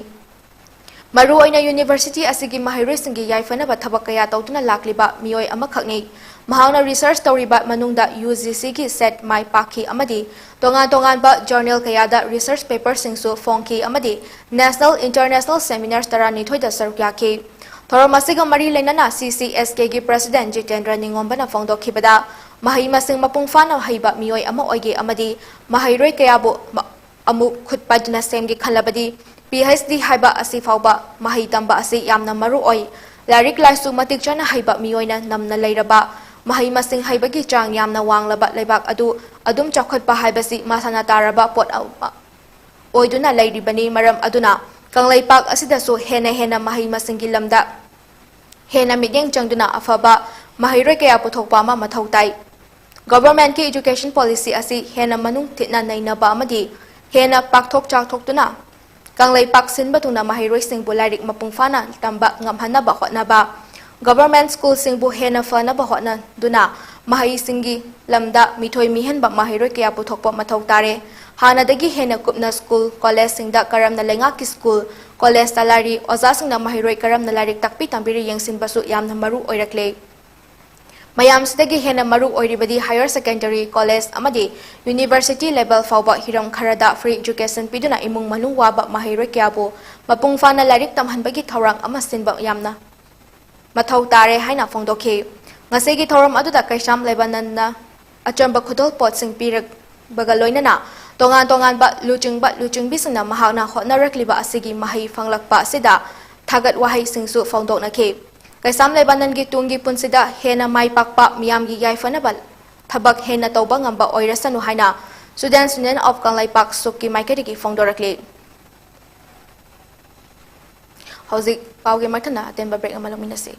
ꯃꯔꯨꯑꯣꯏꯅ University ꯑꯁꯤꯒꯤ ꯃꯍꯩꯔꯣꯏꯁꯤꯡꯒꯤ ꯌꯥꯏꯐꯅꯕ ꯊꯕꯛ ꯀꯌꯥ ꯇꯧꯗꯨꯅ ꯂꯥꯛꯂꯤꯕ ꯃꯤꯑꯣꯏ ꯑꯃꯈꯛꯅꯤ꯫ ꯃꯍꯥꯛꯅ research ꯇꯧꯔꯤꯕ ꯃꯅꯨꯡꯗ UGCꯒꯤ set ꯃꯥꯏ ꯄꯥꯛꯈꯤ ꯑꯃꯗꯤ ꯇꯣꯉꯥꯟ ꯇꯣꯉꯥꯟꯕ journal ꯀꯌꯥꯗ research paperꯁꯤꯡꯁꯨ ꯐꯣꯡꯈꯤ ꯑꯃꯗꯤ national, international seminars ꯇꯔꯥꯅꯤꯊꯣꯏꯗ ꯁꯔꯨꯛ ꯌꯥꯈꯤ꯫ ꯊꯧꯔꯝ ꯑꯁꯤꯒ ꯃꯔꯤ ꯂꯩꯅꯅ CCSKꯒꯤ president ꯖꯤꯇꯦꯟꯗ꯭ꯔ ꯅꯤꯉꯣꯝꯕꯅ ꯐꯣꯡꯗꯣꯛꯈꯤꯕꯗ, ꯃꯍꯩ ꯃꯁꯤꯡ ꯃꯄꯨꯡ ꯐꯥꯅ ꯍꯩꯕ ꯃꯤꯑꯣꯏ ꯑꯃ ꯑꯣꯏꯒꯦ ꯑꯃꯗꯤ ꯃꯍꯩꯔꯣꯏ ꯀꯌꯥꯕꯨ ꯃ-, ꯑꯃꯨꯛ ꯈꯨꯠ ꯄꯥꯏꯗꯨꯅ ꯁꯦꯝꯒꯦ ꯈꯜꯂꯕꯗꯤ, PhD ꯍꯥꯏꯕ ꯑꯁꯤ ꯐꯥꯎꯕ ꯃꯍꯩ ꯇꯝꯕ ꯑꯁꯤ ꯌꯥꯝꯅ ꯃꯔꯨ ꯑꯣꯏ꯫ ꯂꯥꯏꯔꯤꯛ ꯂꯥꯏꯁꯨ ꯃꯇꯤꯛ ꯆꯥꯅ ꯍꯩꯕ ꯃꯤꯑꯣꯏꯅ ꯅꯝꯅ ꯂꯩꯔꯕ, ꯃꯍꯩ ꯃꯁꯤꯡ ꯍꯩꯕꯒꯤ ꯆꯥꯡ ꯌꯥꯝꯅ ꯋꯥꯡꯂꯕ ꯂꯩꯕꯥꯛ ꯑꯗꯨ ꯑꯗꯨꯝ ꯆꯥꯎꯈꯠꯄ ꯍꯥꯏꯕꯁꯤ ꯃꯁꯥꯅ ꯇꯥꯔꯕ ꯄꯣꯠ ꯑꯃ ꯑꯣꯏꯗꯨꯅ ꯂꯩꯔꯤꯕꯅꯤ꯫ ꯃꯔꯝ ꯑꯗꯨꯅ ꯀꯪꯂꯩꯄꯥꯛ ꯑꯁꯤꯗꯁꯨ ꯍꯦꯟꯅ ꯍꯦꯟꯅ ꯃꯍꯩ ꯃꯁꯤꯡꯒꯤ ꯂꯝꯗ ꯍꯦꯟꯅ ꯃꯤꯠꯌꯦꯡ ꯆꯪꯗꯨꯅ ꯑꯐꯕ ꯃꯍꯩꯔꯣꯏ ꯀꯌꯥ ꯄꯨꯊꯣꯛꯄ ꯑꯃ ꯃꯊꯧ ꯇꯥꯏ꯫ Governmentꯀꯤ education policy ꯑꯁꯤ ꯍꯦꯟꯅ ꯃꯅꯨꯡ ꯊꯤꯠꯅ ꯅꯩꯅꯕ ꯑꯃꯗꯤ ꯍꯦꯟꯅ ꯄꯥꯛꯊꯣꯛ ꯆꯥꯎꯊꯣꯛꯇꯨꯅ ꯀꯪꯂꯩꯄꯥꯛ ꯁꯤꯟꯕ ꯊꯨꯡꯅ ꯃꯍꯩꯔꯣꯏꯁꯤꯡꯕꯨ ꯂꯥꯏꯔꯤꯛ ꯃꯄꯨꯡ ꯐꯥꯅ ꯇꯝꯕ ꯉꯝꯍꯟꯅꯕ ꯍꯣꯠꯅꯕ, government schoolꯁꯤꯡꯕꯨ ꯍꯦꯟꯅ ꯐꯅꯕ ꯍꯣꯠꯅꯗꯨꯅ ꯃꯍꯩꯁꯤꯡꯒꯤ ꯂꯝꯗ ꯃꯤꯊꯣꯏ ꯃꯤꯍꯦꯟꯕ ꯃꯍꯩꯔꯣꯏ ꯀꯌꯥ ꯄꯨꯊꯣꯛꯄ ꯃꯊꯧ ꯇꯥꯔꯦ꯫ ꯍꯥꯟꯅꯗꯒꯤ ꯍꯦꯟꯅ ꯀꯨꯞꯅ ꯁ꯭ꯀꯨꯜ, ꯀꯣꯂꯦꯖꯁꯤꯡꯗ ꯀꯔꯝꯅ ꯂꯩꯉꯥꯛꯀꯤ ꯁ꯭ꯀꯨꯜ, ꯀꯣꯂꯦꯖꯇ ꯂꯥꯏꯔꯤ, ꯑꯣꯖꯥꯁꯤꯡꯅ ꯃꯍꯩꯔꯣꯏ ꯀꯔꯝꯅ ꯂꯥꯏꯔꯤꯛ ꯇꯥꯛꯄꯤ ꯇꯝꯕꯤꯔꯤ ꯌꯦꯡꯁꯤꯟꯕꯁꯨ ꯌꯥꯝꯅ ꯃꯔꯨ ꯑꯣꯏꯔꯛꯂꯦ꯫ ꯃꯌꯥꯝꯁꯤꯗꯒꯤ ꯍꯦꯟꯅ ꯃꯔꯨ ꯑꯣꯏꯔꯤꯕꯗꯤ higher secondary, college ꯑꯃꯗꯤ university level ꯐꯥꯎꯕ ꯍꯤꯔꯝ ꯈꯔꯗ free education ꯄꯤꯗꯨꯅ ꯏꯃꯨꯡ ꯃꯅꯨꯡ ꯋꯥꯕ ꯃꯍꯩꯔꯣꯏ ꯀꯌꯥꯕꯨ ꯃꯄꯨꯡ ꯐꯥꯅ ꯂꯥꯏꯔꯤꯛ ꯇꯝꯍꯟꯕꯒꯤ ꯊꯧꯔꯥꯡ ꯑꯃ ꯁꯤꯟꯕ ꯌꯥꯝꯅ ꯃꯊꯧ ꯇꯥꯔꯦ ꯍꯥꯏꯅ ꯐꯣꯡꯗꯣꯛꯈꯤ꯫ ꯉꯁꯤꯒꯤ ꯊꯧꯔꯝ ꯑꯗꯨꯗ ꯀꯩꯁꯥꯝ ꯂꯩꯕꯥꯅꯟꯅ ꯑꯆꯝꯕ ꯈꯨꯗꯣꯜꯄꯣꯠꯁꯤꯡ ꯄꯤꯔꯛꯄꯒ ꯂꯣꯏꯅꯅ ꯇꯣꯉꯥꯟ ꯇꯣꯉꯥꯟꯕ ꯂꯨꯆꯤꯡꯕ ꯂꯨꯆꯤꯡꯕꯤꯁꯤꯡꯅ ꯃꯍꯥꯛꯅ ꯍꯣꯠꯅꯔꯛꯂꯤꯕ ꯑꯁꯤꯒꯤ ꯃꯍꯩ ꯐꯪꯂꯛꯄ ꯑꯁꯤꯗ ꯊꯥꯒꯠ ꯋꯥꯍꯩꯁꯤꯡꯁꯨ ꯐꯣꯡꯗꯣꯛꯅꯈꯤ꯫ ꯀꯩꯁꯥꯝ ꯂꯩꯕꯥꯅꯟꯒꯤ ꯇꯨꯡꯒꯤ ꯄꯨꯟꯁꯤꯗ ꯍꯦꯟꯅ ꯃꯥꯏ ꯄꯥꯛꯄ, ꯃꯤꯌꯥꯝꯒꯤ ꯌꯥꯏꯐꯅꯕ ꯊꯕꯛ ꯍꯦꯟꯅ ꯇꯧꯕ ꯉꯝꯕ ꯑꯣꯏꯔꯁꯅꯨ ꯍꯥꯏꯅ Students Union of ꯀꯪꯂꯩꯄꯥꯛ ꯁꯨꯛꯀꯤ ꯃꯥꯏꯀꯩꯗꯒꯤ ꯐꯣꯡꯗꯣꯔꯛꯂꯤ꯫ ꯍꯧꯖꯤꯛ ꯄꯥꯎꯒꯤ ꯃꯊꯪꯗ ꯑꯇꯦꯟꯕ break ꯑꯃ ꯂꯧꯃꯤꯟꯅꯁꯤ꯫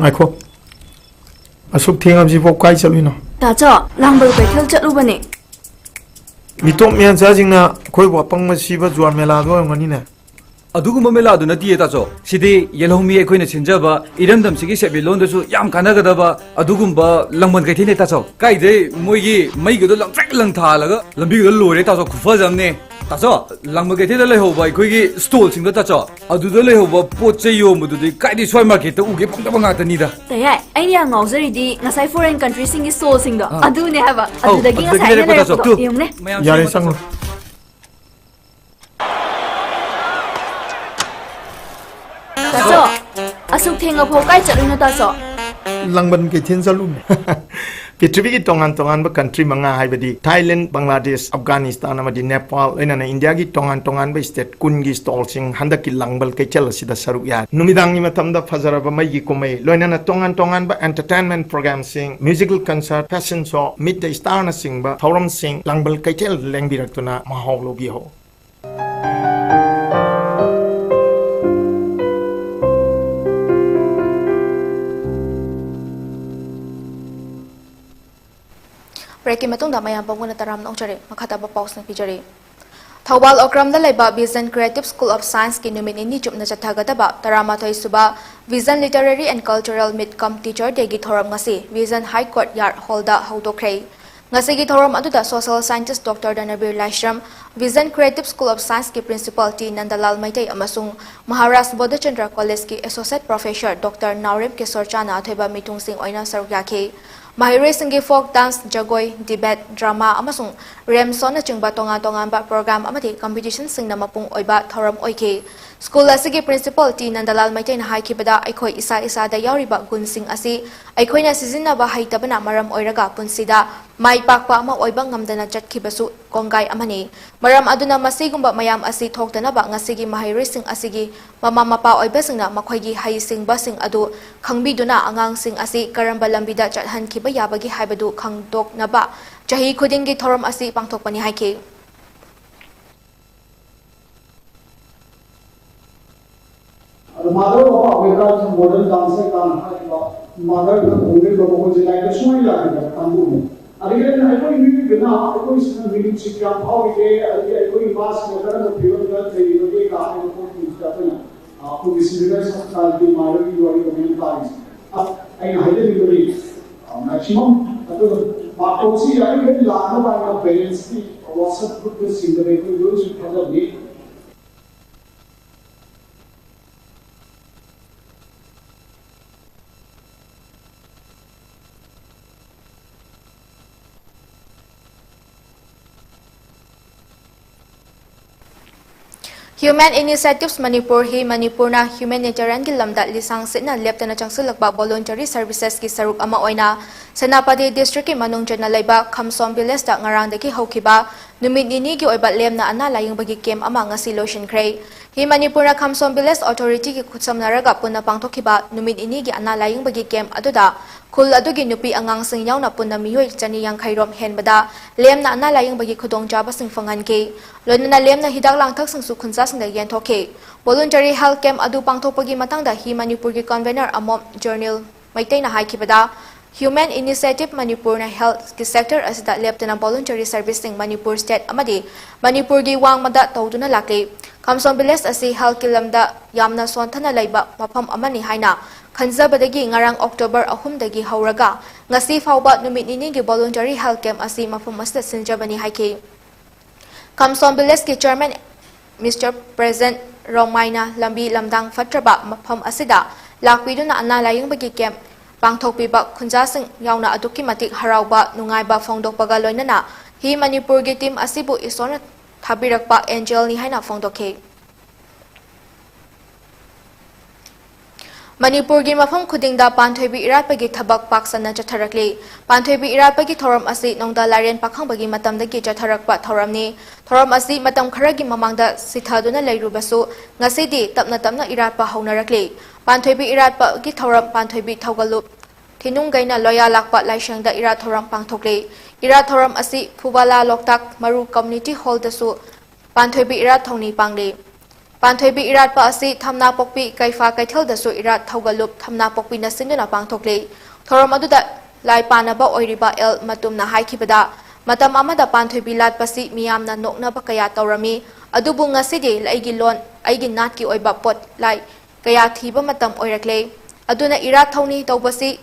ꯉꯥꯏꯈꯣ꯫ ꯑꯁꯨꯛ ꯊꯦꯡꯉꯕꯁꯤꯕꯣ ꯀꯥꯏ ꯆꯠꯂꯨꯏꯅꯣ? ꯇꯥꯆꯧ, ꯂꯥꯡꯕꯜ ꯀꯩꯊꯦꯜ ꯆꯠꯂꯨꯕꯅꯦ꯫ ꯃꯤꯇꯣꯞ ꯃꯌꯥꯟꯆꯥꯁꯤꯡꯅ ꯑꯩꯈꯣꯏꯕꯨ ꯑꯄꯪꯕ ꯁꯤꯕ ꯖꯨꯋꯥꯔ ꯃꯦꯂꯥꯗꯣ ꯑꯣꯏꯔꯝꯒꯅꯤꯅꯦ꯫ ꯑꯗꯨꯒꯨꯝꯕ ꯃꯦꯂꯥꯗꯨ ꯅꯠꯇꯤꯌꯦ ꯇꯥꯆꯧ꯫ ꯁꯤꯗꯤ ꯌꯦꯜꯍꯧꯃꯤ ꯑꯩꯈꯣꯏꯅ ꯁꯤꯟꯖꯕ ꯏꯔꯝꯗꯝꯁꯤꯒꯤ ꯁꯦꯟꯃꯤꯠꯂꯣꯟꯗꯁꯨ ꯌꯥꯝ ꯀꯥꯟꯅꯒꯗꯕ ꯑꯗꯨꯒꯨꯝꯕ ꯂꯥꯡꯕꯜ ꯀꯩꯊꯦꯜꯅꯦ ꯇꯥꯆꯧ꯫ ꯀꯥꯏꯗꯩ ꯃꯣꯏꯒꯤ ꯃꯩꯒꯗꯣ ꯂꯪꯇ꯭ꯔꯤꯛ ꯂꯪꯊꯥꯜꯂꯒ ꯂꯝꯕꯤꯒꯗꯣ ꯂꯣꯏꯔꯦ ꯇꯥꯆꯧ, ꯈꯨꯐꯖ ꯑꯃꯅꯦ꯫ ꯇꯥꯆꯧ, ꯂꯥꯡꯕꯜ ꯀꯩꯊꯦꯜꯗ ꯂꯩꯍꯧꯕ ꯑꯩꯈꯣꯏꯒꯤ stallꯁꯤꯡꯗꯣ ꯇꯥꯆꯧ, ꯑꯗꯨꯗ ꯂꯩꯍꯧꯕ ꯄꯣꯠ ꯆꯩ ꯌꯣꯟꯕꯗꯨꯗꯤ ꯀꯥꯏꯗꯩ ꯁ꯭ꯋꯥꯏ marketꯇ ꯎꯒꯦ ꯐꯪꯗꯕ ꯉꯥꯛꯇꯅꯤꯗ꯫ ꯇꯌꯥꯏ, ꯑꯩꯅ ꯌꯥꯝ ꯉꯥꯎꯖꯔꯤꯗꯤ ꯉꯁꯥꯏ foreign countryꯁꯤꯡꯒꯤ stallꯁꯤꯡꯗꯣ ꯑꯥ꯫ ꯑꯗꯨꯅꯦ ꯍꯥꯏꯕ꯫ ꯑꯧ, ꯑꯗꯨꯗꯒꯤ ꯑꯗꯨꯗꯒꯤ ꯉꯁꯥꯏ ꯑꯩꯅ ꯂꯩꯔꯛꯄ ꯇꯥꯆꯧ꯫ ꯂꯩꯔꯛꯄꯗꯣ ꯇꯨ꯫ ꯌꯦꯡꯉꯨꯅꯦ꯫ ꯃꯌꯥꯝꯁꯦ ꯌꯥꯔꯦ, ꯌꯦꯡꯉꯣ ꯆꯪꯉꯣ꯫ ꯇꯥꯆꯧ꯫ ꯇꯥꯆꯧ, ꯑꯁꯨꯛ ꯊꯦꯡꯉꯐꯥꯎ ꯀꯥꯏ ꯆꯠꯂꯨꯏꯅꯣ ꯇꯥꯆꯧ? ꯂꯥꯡꯕꯜ ꯀꯩꯊꯦꯜ ꯆꯠꯂꯨꯕꯅꯦ꯫ ꯄ꯭ꯔꯤꯊꯤꯕꯤꯒꯤ ꯇꯣꯉꯥꯟ ꯇꯣꯉꯥꯟꯕ country ꯃꯉꯥ ꯍꯥꯏꯕꯗꯤ Thailand, Bangladesh, Afghanistan ꯑꯃꯗꯤ Nepal, ꯂꯣꯏꯅꯅ ꯏꯟꯗꯤꯌꯥꯒꯤ ꯇꯣꯉꯥꯟ ꯇꯣꯉꯥꯟꯕ state ꯀꯨꯟꯒꯤ stallꯁꯤꯡ ꯍꯟꯗꯛꯀꯤ ꯂꯥꯡꯕꯜ ꯀꯩꯊꯦꯜ ꯑꯁꯤꯗ ꯁꯔꯨꯛ ꯌꯥꯔꯤ꯫ ꯅꯨꯃꯤꯗꯥꯡꯒꯤ ꯃꯇꯝꯗ ꯐꯖꯔꯕ ꯃꯩꯒꯤ ꯀꯨꯝꯍꯩ, ꯂꯣꯏꯅꯅ ꯇꯣꯉꯥꯟ ꯇꯣꯉꯥꯟꯕ entertainment programꯁꯤꯡ, musical concert, fashion show, meet the starꯅꯆꯤꯡꯕ ꯊꯧꯔꯝꯁꯤꯡ ꯂꯥꯡꯕꯜ ꯀꯩꯊꯦꯜ ꯂꯦꯡꯕꯤꯔꯛꯇꯨꯅ ꯃꯍꯥꯎ ꯂꯧꯕꯤꯍꯧ꯫ Breakꯀꯤ ꯃꯇꯨꯡꯗ ꯃꯌꯥꯝ ꯄꯨꯝꯅ ꯇꯔꯥꯝꯅ ꯑꯣꯛꯆꯔꯤ꯫ ꯃꯈꯥ ꯇꯥꯕ ꯄꯥꯎꯁꯤꯡ ꯄꯤꯖꯔꯤ꯫ ꯊꯧꯕꯥꯜ ꯑꯣꯀ꯭ꯔꯝꯗ ꯂꯩꯕ Vision Creative School of Science ꯀꯤ ꯅꯨꯃꯤꯠ ꯅꯤꯅꯤ ꯆꯨꯞꯅ ꯆꯠꯊꯒꯗꯕ ꯇꯔꯥꯃꯥꯊꯣꯏ ꯁꯨꯕ Vision Literary and Cultural Meet cum Teacher Day ꯒꯤ ꯊꯧꯔꯝ ꯉꯁꯤ Vision High Court Yard Hall ꯗ ꯍꯧꯗꯣꯛꯈ꯭ꯔꯦ꯫ ꯉꯁꯤꯒꯤ ꯊꯧꯔꯝ ꯑꯗꯨꯗ Social Scientist Doctor Danbir Laishram, Vision Creative School of Science ꯀꯤ Principal ꯇꯤ ꯅꯟꯗꯂꯥꯜ ꯃꯩꯇꯩ ꯑꯃꯁꯨꯡ ꯃꯍꯥꯔꯥꯖ ꯕꯣꯙꯆꯟꯗ꯭ꯔ College ꯀꯤ Associate Professor Doctor ꯅꯥꯎꯔꯦꯝ ꯀꯤꯁꯣꯔ ꯆꯥꯅ ꯑꯊꯣꯏꯕ ꯃꯤꯊꯨꯡꯁꯤꯡ ꯑꯣꯏꯅ ꯁꯔꯨꯛ ꯌꯥꯈꯤ꯫ ꯃꯍꯩꯔꯣꯏꯁꯤꯡꯒꯤ folk dance, ꯖꯒꯣꯏ, debate, drama ꯑꯃꯁꯨꯡ ꯔꯦꯝ ꯁꯣꯅꯆꯤꯡꯕ ꯇꯣꯉꯥꯟ ꯇꯣꯉꯥꯟꯕ program ꯑꯃꯗꯤ competition ꯁꯤꯡꯅ ꯃꯄꯨꯡ ꯑꯣꯏꯕ ꯊꯧꯔꯝ ꯑꯣꯏꯈꯤ꯫ School ꯑꯁꯤꯒꯤ Principal ꯇꯤ ꯅꯟꯗꯂꯥꯜ ꯃꯩꯇꯩꯅ ꯍꯥꯏꯈꯤꯕꯗ, ꯑꯩꯈꯣꯏ ꯏꯁꯥ ꯏꯁꯥꯗ ꯌꯥꯎꯔꯤꯕ ꯒꯨꯟꯁꯤꯡ ꯑꯁꯤ ꯑꯩꯈꯣꯏꯅ ꯁꯤꯖꯤꯟꯅꯕ ꯍꯩꯇꯕꯅ ꯃꯔꯝ ꯑꯣꯏꯔꯒ ꯄꯨꯟꯁꯤꯗ ꯃꯥꯏ ꯄꯥꯛꯄ ꯑꯃ ꯑꯣꯏꯕ ꯉꯝꯗꯅ ꯆꯠꯈꯤꯕꯁꯨ ꯀꯣꯡꯒꯥꯏ ꯑꯃꯅꯤ꯫ ꯃꯔꯝ ꯑꯗꯨꯅ ꯃꯁꯤꯒꯨꯝꯕ ꯃꯌꯥꯝ ꯑꯁꯤ ꯊꯣꯛꯇꯅꯕ ꯉꯁꯤꯒꯤ ꯃꯍꯩꯔꯣꯏꯁꯤꯡ ꯑꯁꯤꯒꯤ ꯃꯃꯥ ꯃꯄꯥ ꯑꯣꯏꯕꯁꯤꯡꯅ ꯃꯈꯣꯏꯒꯤ ꯍꯩꯁꯤꯡꯕꯁꯤꯡ ꯑꯗꯨ ꯈꯪꯕꯤꯗꯨꯅ ꯑꯉꯥꯡꯁꯤꯡ ꯑꯁꯤ ꯀꯔꯝꯕ ꯂꯝꯕꯤꯗ ꯆꯠꯍꯟꯈꯤꯕ ꯌꯥꯕꯒꯦ ꯍꯥꯏꯕꯗꯨ ꯈꯪꯗꯣꯛꯅꯕ ꯆꯍꯤ ꯈꯨꯗꯤꯡꯒꯤ ꯊꯧꯔꯝ ꯑꯁꯤ ꯄꯥꯡꯊꯣꯛꯄꯅꯤ ꯍꯥꯏꯈꯤ꯫ ꯑꯗꯣ mother of Africa modern dancer ꯀꯥꯟꯅ ꯍꯥꯏꯔꯤꯕ ꯃꯥꯗꯔ ꯈꯪꯕꯤꯕ ꯃꯈꯣꯏꯁꯦ ꯂꯥꯏꯔꯤꯛꯇ ꯁꯨꯡꯌꯥ ꯌꯥꯗꯕ ꯀꯥꯡꯕꯨꯅꯤ꯫ ꯑꯗꯒꯤ ꯑꯩꯅ ꯑꯩꯈꯣꯏ ꯃꯤꯑꯣꯏꯕꯅ ꯑꯩꯈꯣꯏꯁꯤꯅ ꯃꯤꯅꯨꯡꯁꯤ ꯀꯌꯥꯝ ꯐꯥꯎꯔꯤꯒꯦ, ꯑꯗꯒꯤ ꯑꯩꯈꯣꯏ ꯏꯃꯥꯁꯤꯅ ꯀꯔꯝꯕ ꯐꯤꯕꯝꯗ ꯂꯩꯔꯤꯕꯒꯦ ꯀꯥ ꯍꯥꯏꯕ ꯄꯣꯠꯁꯤꯡꯁꯤꯗ ꯑꯩꯈꯣꯏꯅ, ꯑ, ꯑꯩꯈꯣꯏꯒꯤ ꯁꯤꯚꯤꯂꯥꯏꯁ ꯍꯣꯁꯄꯤꯇꯥꯜꯒꯤ ꯃꯥꯗꯔꯒꯤ ꯋꯥꯔꯤ ꯑꯃ ꯇꯥꯔꯤꯁꯦ꯫ ꯑ, ꯑꯩꯅ ꯍꯥꯏꯖꯅꯤꯡꯕꯗꯤ, ꯑ, ꯃꯦꯛꯁꯤꯃꯝ ꯑꯗꯨꯒ ꯃꯥꯔꯛ ꯇꯧꯕꯁꯤ ꯌꯥꯔꯤꯈꯩ ꯂꯥꯛꯅꯕ ꯍꯥꯏꯅ ꯄꯦꯔꯦꯟꯁꯀꯤ ꯋꯥꯆꯞ ꯒ꯭ꯔꯨꯞꯇ ꯁꯤꯡꯗꯕ ꯑꯩꯈꯣꯏ ꯂꯣꯏꯅꯁꯨ ꯊꯥꯖꯕꯅꯤ꯫ Human Initiatives Manipur, ꯍꯤ ꯃꯅꯤꯄꯨꯔꯅ humanitarian ꯒꯤ ꯂꯝꯗ ꯂꯤꯁꯥꯡ ꯁꯤꯠꯅ ꯂꯦꯞꯇꯅ ꯆꯪꯁꯤꯜꯂꯛꯄ voluntary services ꯀꯤ ꯁꯔꯨꯛ ꯑꯃ ꯑꯣꯏꯅ ꯁꯦꯅꯥꯄꯇꯤ district ꯀꯤ ꯃꯅꯨꯡ ꯆꯟꯅ ꯂꯩꯕ ꯈꯝꯁꯣꯝ village ꯇ ꯉꯔꯥꯡꯗꯒꯤ ꯍꯧꯈꯤꯕ ꯅꯨꯃꯤꯠ ꯅꯤꯅꯤꯒꯤ ꯑꯣꯏꯕ ꯂꯦꯝꯅ ꯑꯅꯥ ꯂꯥꯌꯦꯡꯕꯒꯤ camp ꯑꯃ ꯉꯁꯤ ꯂꯣꯏꯁꯤꯟꯈ꯭ꯔꯦ꯫ ꯍꯤ ꯃꯅꯤꯄꯨꯔꯅ ꯈꯝꯁꯣꯝ village authority ꯒꯤ ꯈꯨꯠꯁꯝꯅꯔꯒ ꯄꯨꯟꯅ ꯄꯥꯡꯊꯣꯛꯈꯤꯕ ꯅꯨꯃꯤꯠ ꯅꯤꯅꯤꯒꯤ ꯑꯅꯥ ꯂꯥꯌꯦꯡꯕꯒꯤ camp ꯑꯗꯨꯗ ꯈꯨꯜ ꯑꯗꯨꯒꯤ ꯅꯨꯄꯤ ꯑꯉꯥꯡꯁꯤꯡ ꯌꯥꯎꯅ ꯄꯨꯟꯅ ꯃꯤꯑꯣꯏ ꯆꯅꯤ ꯌꯥꯡꯈꯩ ꯔꯣꯝ ꯍꯦꯟꯕꯗ ꯂꯦꯝꯅ ꯑꯅꯥ ꯂꯥꯌꯦꯡꯕꯒꯤ ꯈꯨꯗꯣꯡꯆꯥꯕꯁꯤꯡ ꯐꯪꯍꯟꯈꯤ꯫ ꯂꯣꯏꯅꯅ ꯂꯦꯝꯅ ꯍꯤꯗꯥꯛ ꯂꯥꯡꯊꯛꯁꯤꯡꯁꯨ ꯈꯨꯟꯖꯥꯁꯤꯡꯗ ꯌꯦꯟꯊꯣꯛꯈꯤ꯫ Voluntary health camp ꯑꯗꯨ ꯄꯥꯡꯊꯣꯛꯄꯒꯤ ꯃꯇꯥꯡꯗ ꯍꯤ ꯃꯅꯤꯄꯨꯔꯒꯤ convener ꯑꯃꯣꯝ ꯖꯔꯅꯤꯜ ꯃꯩꯇꯩꯅ ꯍꯥꯏꯈꯤꯕꯗ, Human Initiative Manipurꯅ healthꯀꯤ sector ꯑꯁꯤꯗ ꯂꯦꯞꯇꯅ voluntary serviceꯁꯤꯡ ꯃꯅꯤꯄꯨꯔ state ꯑꯃꯗꯤ ꯃꯅꯤꯄꯨꯔꯒꯤ ꯋꯥꯡꯃꯗ ꯇꯧꯗꯨꯅ ꯂꯥꯛꯂꯤ꯫ ꯈꯝꯁꯣꯝ village ꯑꯁꯤ healthꯀꯤ ꯂꯝꯗ ꯌꯥꯝꯅ ꯁꯣꯟꯊꯅ ꯂꯩꯕ ꯃꯐꯝ ꯑꯃꯅꯤ ꯍꯥꯏꯅ ꯈꯟꯖꯕꯗꯒꯤ ꯉꯔꯥꯡ October ꯑꯍꯨꯝꯗꯒꯤ ꯍꯧꯔꯒ ꯉꯁꯤ ꯐꯥꯎꯕ ꯅꯨꯃꯤꯠ ꯅꯤꯅꯤꯒꯤ voluntary health camp ꯑꯁꯤ ꯃꯐꯝ ꯑꯁꯤꯗ ꯁꯤꯟꯖꯕꯅꯤ ꯍꯥꯏꯈꯤ꯫ ꯈꯝꯁꯣꯝ villageꯀꯤ chairman Mister Present ꯔꯣꯡꯃꯥꯏꯅ ꯂꯝꯕꯤ ꯂꯝꯗꯥꯡ ꯐꯠꯇ꯭ꯔꯕ ꯃꯐꯝ ꯑꯁꯤꯗ ꯂꯥꯛꯄꯤꯗꯨꯅ ꯑꯅꯥ ꯂꯥꯌꯦꯡꯕꯒꯤ camp ꯄꯥꯡꯊꯣꯛꯄꯤꯕ ꯈꯨꯟꯖꯥꯁꯤꯡ ꯌꯥꯎꯅ ꯑꯗꯨꯛꯀꯤ ꯃꯇꯤꯛ ꯍꯔꯥꯎꯕ ꯅꯨꯡꯉꯥꯏꯕ ꯐꯣꯡꯗꯣꯛꯄꯒ ꯂꯣꯏꯅꯅ ꯍꯤ ꯃꯅꯤꯄꯨꯔꯒꯤ team ꯑꯁꯤꯕꯨ ꯏꯁꯣꯔꯅ ꯊꯥꯕꯤꯔꯛꯄ angelꯅꯤ ꯍꯥꯏꯅ ꯐꯣꯡꯗꯣꯛꯈꯤ꯫ ꯃꯅꯤꯄꯨꯔꯒꯤ ꯃꯐꯝ ꯈꯨꯗꯤꯡꯗ ꯄꯥꯟꯊꯣꯏꯕꯤ ꯏꯔꯥꯠꯄꯒꯤ ꯊꯕꯛ ꯄꯥꯛ ꯁꯟꯅ ꯆꯠꯊꯔꯛꯂꯤ꯫ ꯄꯥꯟꯊꯣꯏꯕꯤ ꯏꯔꯥꯠꯄꯒꯤ ꯊꯧꯔꯝ ꯑꯁꯤ ꯅꯣꯡꯗꯥ ꯂꯥꯏꯔꯦꯟ ꯄꯥꯈꯪꯕꯒꯤ ꯃꯇꯝꯗꯒꯤ ꯆꯠꯊꯔꯛꯄ ꯊꯧꯔꯝꯅꯤ꯫ ꯊꯧꯔꯝ ꯑꯁꯤ ꯃꯇꯝ ꯈꯔꯒꯤ ꯃꯃꯥꯡꯗ ꯁꯤꯊꯗꯨꯅ ꯂꯩꯔꯨꯕꯁꯨ ꯉꯁꯤꯗꯤ ꯇꯞꯅ ꯇꯞꯅ ꯏꯔꯥꯠꯄ ꯍꯧꯅꯔꯛꯂꯤ꯫ ꯄꯥꯟꯊꯣꯏꯕꯤ ꯏꯔꯥꯠꯄꯒꯤ ꯊꯧꯔꯝ ꯄꯥꯟꯊꯣꯏꯕꯤ ꯊꯧꯒꯜꯂꯨꯞ ꯊꯤꯅꯨꯡꯒꯩꯅ ꯂꯣꯌꯥ ꯂꯥꯛꯄ ꯂꯥꯏꯁꯪꯗ ꯏꯔꯥꯠ ꯊꯧꯔꯝ ꯄꯥꯡꯊꯣꯛꯂꯤ꯫ ꯏꯔꯥꯠ ꯊꯧꯔꯝ ꯑꯁꯤ ꯐꯨꯕꯥꯂꯥ ꯂꯣꯛꯇꯥꯛ ꯃꯔꯨ community hallꯗꯁꯨ ꯄꯥꯟꯊꯣꯏꯕꯤ ꯏꯔꯥꯠ ꯊꯧꯅꯤ ꯄꯥꯡꯂꯤ꯫ ꯄꯥꯟꯊꯣꯏꯕꯤ ꯏꯔꯥꯠꯄ ꯑꯁꯤ ꯊꯝꯅꯥꯄꯣꯛꯄꯤ ꯀꯩꯐꯥ ꯀꯩꯊꯦꯜꯗꯁꯨ ꯏꯔꯥꯠ ꯊꯧꯒꯜꯂꯨꯞ ꯊꯝꯅꯥꯄꯣꯛꯄꯤꯅ ꯁꯤꯟꯗꯨꯅ ꯄꯥꯡꯊꯣꯛꯂꯤ꯫ ꯊꯧꯔꯝ ꯑꯗꯨꯗ ꯂꯥꯏ ꯄꯥꯟꯅꯕ ꯑꯣꯏꯔꯤꯕ ꯑꯦꯜ ꯃꯇꯨꯝꯅ ꯍꯥꯏꯈꯤꯕꯗ, ꯃꯇꯝ ꯑꯃꯗ ꯄꯥꯟꯊꯣꯏꯕꯤ ꯂꯥꯠꯄꯁꯤ ꯃꯤꯌꯥꯝꯅ ꯅꯣꯛꯅꯕ ꯀꯌꯥ ꯇꯧꯔꯝꯃꯤ, ꯑꯗꯨꯕꯨ ꯉꯁꯤꯗꯤ ꯑꯩꯒꯤ ꯂꯣꯟ, ꯑꯩꯒꯤ ꯅꯥꯠꯀꯤ ꯑꯣꯏꯕ ꯄꯣꯠ ꯂꯥꯏ ꯀꯌꯥ ꯊꯤꯕ ꯃꯇꯝ ꯑꯣꯏꯔꯛꯂꯦ꯫ ꯑꯗꯨꯅ ꯏꯔꯥꯠ ꯊꯧꯅꯤ ꯇꯧꯕꯁꯤ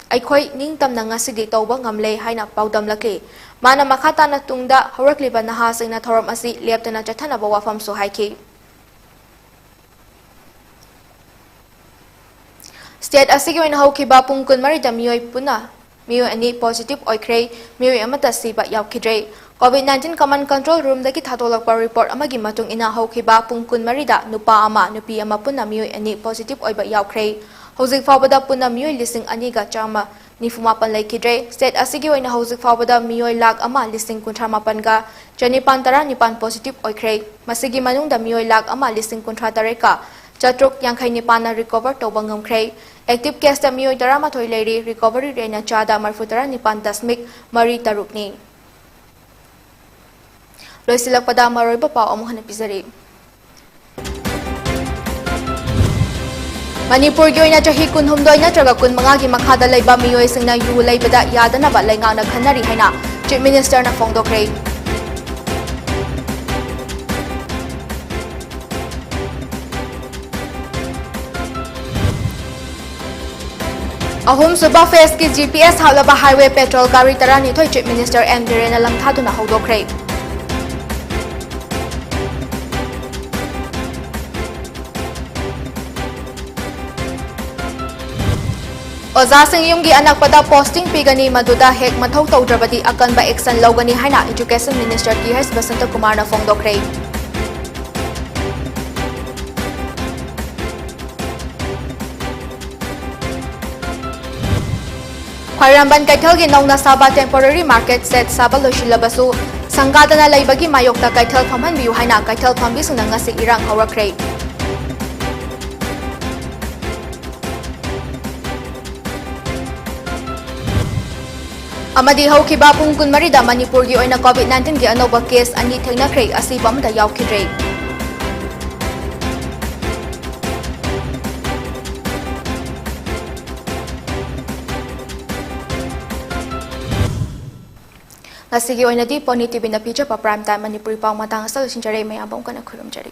ꯑꯩꯈꯣꯏ ꯅꯤꯡꯇꯝꯅ ꯉꯁꯤꯗꯤ ꯇꯧꯕ ꯉꯝꯂꯦ ꯍꯥꯏꯅ ꯄꯥꯎꯗꯝꯂꯛꯂꯤ꯫ ꯃꯥꯅ ꯃꯈꯥ ꯇꯥꯅ ꯇꯨꯡꯗ ꯍꯧꯔꯛꯂꯤꯕ ꯅꯍꯥꯁꯤꯡꯅ ꯊꯧꯔꯝ ꯑꯁꯤ ꯂꯦꯞꯇꯅ ꯆꯠꯊꯅꯕ ꯋꯥꯐꯝꯁꯨ ꯍꯥꯏꯈꯤ꯫ State ꯑꯁꯤꯒꯤ ꯑꯣꯏꯅ ꯍꯧꯈꯤꯕ ꯄꯨꯡ ꯀꯨꯟꯃꯔꯤꯗ ꯃꯤꯑꯣꯏ ꯄꯨꯟꯅ ꯃꯤꯑꯣꯏ ꯑꯅꯤ positive ꯑꯣꯏꯈ꯭ꯔꯦ, ꯃꯤꯑꯣꯏ ꯑꯃꯠꯇ ꯁꯤꯕ ꯌꯥꯎꯈꯤꯗ꯭ꯔꯦ꯫ COVID nineteen command control roomꯗꯒꯤ ꯊꯥꯗꯣꯛꯂꯛꯄ report ꯑꯃꯒꯤ ꯃꯇꯨꯡ ꯏꯟꯅ ꯍꯧꯈꯤꯕ ꯄꯨꯡ ꯀꯨꯟꯃꯔꯤꯗ ꯅꯨꯄꯥ ꯑꯃ, ꯅꯨꯄꯤ ꯑꯃ ꯄꯨꯟꯅ ꯃꯤꯑꯣꯏ ꯑꯅꯤ positive ꯑꯣꯏꯕ ꯌꯥꯎꯈ꯭ꯔꯦ꯫ ꯍꯧꯖꯤꯛ ꯐꯥꯎꯕꯗ ꯄꯨꯟꯅ ꯃꯤꯑꯣꯏ ꯂꯤꯁꯤꯡ ꯑꯅꯤꯒ ꯆꯥꯝꯃ ꯅꯤꯐꯨ ꯃꯥꯄꯟ ꯂꯩꯈꯤꯗ꯭ꯔꯦ꯫ State ꯑꯁꯤꯒꯤ ꯑꯣꯏꯅ ꯍꯧꯖꯤꯛ ꯐꯥꯎꯕꯗ ꯃꯤꯑꯣꯏ ꯂꯥꯈ ꯑꯃ ꯂꯤꯁꯤꯡ ꯀꯨꯟꯊ꯭ꯔꯥ ꯃꯥꯄꯟꯒ ꯆꯅꯤꯄꯥꯟ ꯇꯔꯥꯅꯤꯄꯥꯟ positive ꯑꯣꯏꯈ꯭ꯔꯦ꯫ ꯃꯁꯤꯒꯤ ꯃꯅꯨꯡꯗ ꯃꯤꯑꯣꯏ ꯂꯥꯈ ꯑꯃ ꯂꯤꯁꯤꯡ ꯀꯨꯟꯊ꯭ꯔꯥ ꯇꯔꯦꯠꯀ ꯆꯥꯇ꯭ꯔꯨꯛ ꯌꯥꯡꯈꯩ ꯅꯤꯄꯥꯟꯅ recover ꯇꯧꯕ ꯉꯝꯈ꯭ꯔꯦ꯫ Active caseꯇ ꯃꯤꯑꯣꯏ ꯇꯔꯥꯃꯥꯊꯣꯏ ꯂꯩꯔꯤ, recovery rateꯅ ꯆꯥꯗ ꯃꯔꯤꯐꯨ ꯇꯔꯥ ꯅꯤꯄꯥꯟ ꯗꯁꯃꯤꯛ ꯃꯔꯤ ꯇꯔꯨꯛꯅꯤ꯫ ꯂꯣꯏꯁꯤꯜꯂꯛꯄꯗ ꯃꯔꯨꯑꯣꯏꯕ ꯄꯥꯎ ꯑꯃꯨꯛ ꯍꯟꯅ ꯄꯤꯖꯔꯤ꯫ ꯃꯅꯤꯄꯨꯔꯒꯤ ꯑꯣꯏꯅ ꯆꯍꯤ ꯀꯨꯟꯍꯨꯝꯗꯣꯏ ꯅꯠꯇ꯭ꯔꯒ ꯀꯨꯟꯃꯉꯥꯒꯤ ꯃꯈꯥꯗ ꯂꯩꯕ ꯃꯤꯑꯣꯏꯁꯤꯡꯅ ꯌꯨ ꯂꯩꯕꯗ ꯌꯥꯗꯅꯕ ꯂꯩꯉꯥꯛꯅ ꯈꯟꯅꯔꯤ ꯍꯥꯏꯅ Chief Minister ꯅ ꯐꯣꯡꯗꯣꯛꯈ꯭ꯔꯦ꯫ ꯑꯍꯨꯝꯁꯨꯕ phase ꯀꯤ G P S ꯍꯥꯞꯂꯕ highway patrol ꯒꯥꯔꯤ ꯇꯔꯥꯅꯤꯊꯣꯏ Chief Minister N ꯕꯤꯔꯦꯟꯅ ꯂꯝꯊꯥꯗꯨꯅ ꯍꯧꯗꯣꯛꯈ꯭ꯔꯦ꯫ ꯑꯣꯖꯥꯁꯤꯡ ꯌꯨꯝꯒꯤ ꯑꯅꯛꯄꯗ posting ꯄꯤꯒꯅꯤ, ꯃꯗꯨꯗ ꯍꯦꯛ ꯃꯊꯧ ꯇꯧꯗ꯭ꯔꯕꯗꯤ ꯑꯀꯟꯕ action ꯂꯧꯒꯅꯤ ꯍꯥꯏꯅ Education Minister ꯇꯤ ꯑꯩꯆ ꯕꯁꯟꯇꯀꯨꯃꯥꯔꯅ ꯐꯣꯡꯗꯣꯛꯈ꯭ꯔꯦ꯫ ꯈ꯭ꯋꯥꯏꯔꯝꯕꯟ ꯀꯩꯊꯦꯜꯒꯤ ꯅꯧꯅ ꯁꯥꯕ temporary market shed ꯁꯥꯕ ꯂꯣꯏꯁꯤꯜꯂꯕꯁꯨ ꯁꯪꯒꯥꯗꯅ ꯂꯩꯕꯒꯤ ꯃꯥꯌꯣꯛꯇ ꯀꯩꯊꯦꯜ ꯐꯝꯍꯟꯕꯤꯌꯨ ꯍꯥꯏꯅ ꯀꯩꯊꯦꯜ ꯐꯝꯕꯤꯁꯤꯡꯅ ꯉꯁꯤ ꯏꯔꯥꯡ ꯍꯧꯔꯛꯈ꯭ꯔꯦ꯫ ꯑꯃꯗꯤ ꯍꯧꯈꯤꯕ ꯄꯨꯡ ꯀꯨꯟꯃꯔꯤꯗ ꯃꯅꯤꯄꯨꯔꯒꯤ ꯑꯣꯏꯅ COVID nineteen ꯒꯤ ꯑꯅꯧꯕ case ꯑꯅꯤ ꯊꯦꯡꯅꯈ꯭ꯔꯦ, ꯑꯁꯤꯕ ꯑꯃꯠꯇ ꯌꯥꯎꯈꯤꯗ꯭ꯔꯦ꯫ ꯉꯁꯤꯒꯤ ꯑꯣꯏꯅꯗꯤ Pony TV ꯅ ꯄꯤꯖꯕ Prime Time ꯃꯅꯤꯄꯨꯔꯤ ꯄꯥꯎ ꯃꯇꯥꯡ ꯑꯁꯤꯗ ꯂꯣꯏꯁꯤꯟꯖꯔꯦ꯫ ꯃꯌꯥꯝꯕꯨ ꯑꯃꯨꯛ ꯍꯟꯅ ꯈꯨꯔꯨꯝꯖꯔꯤ꯫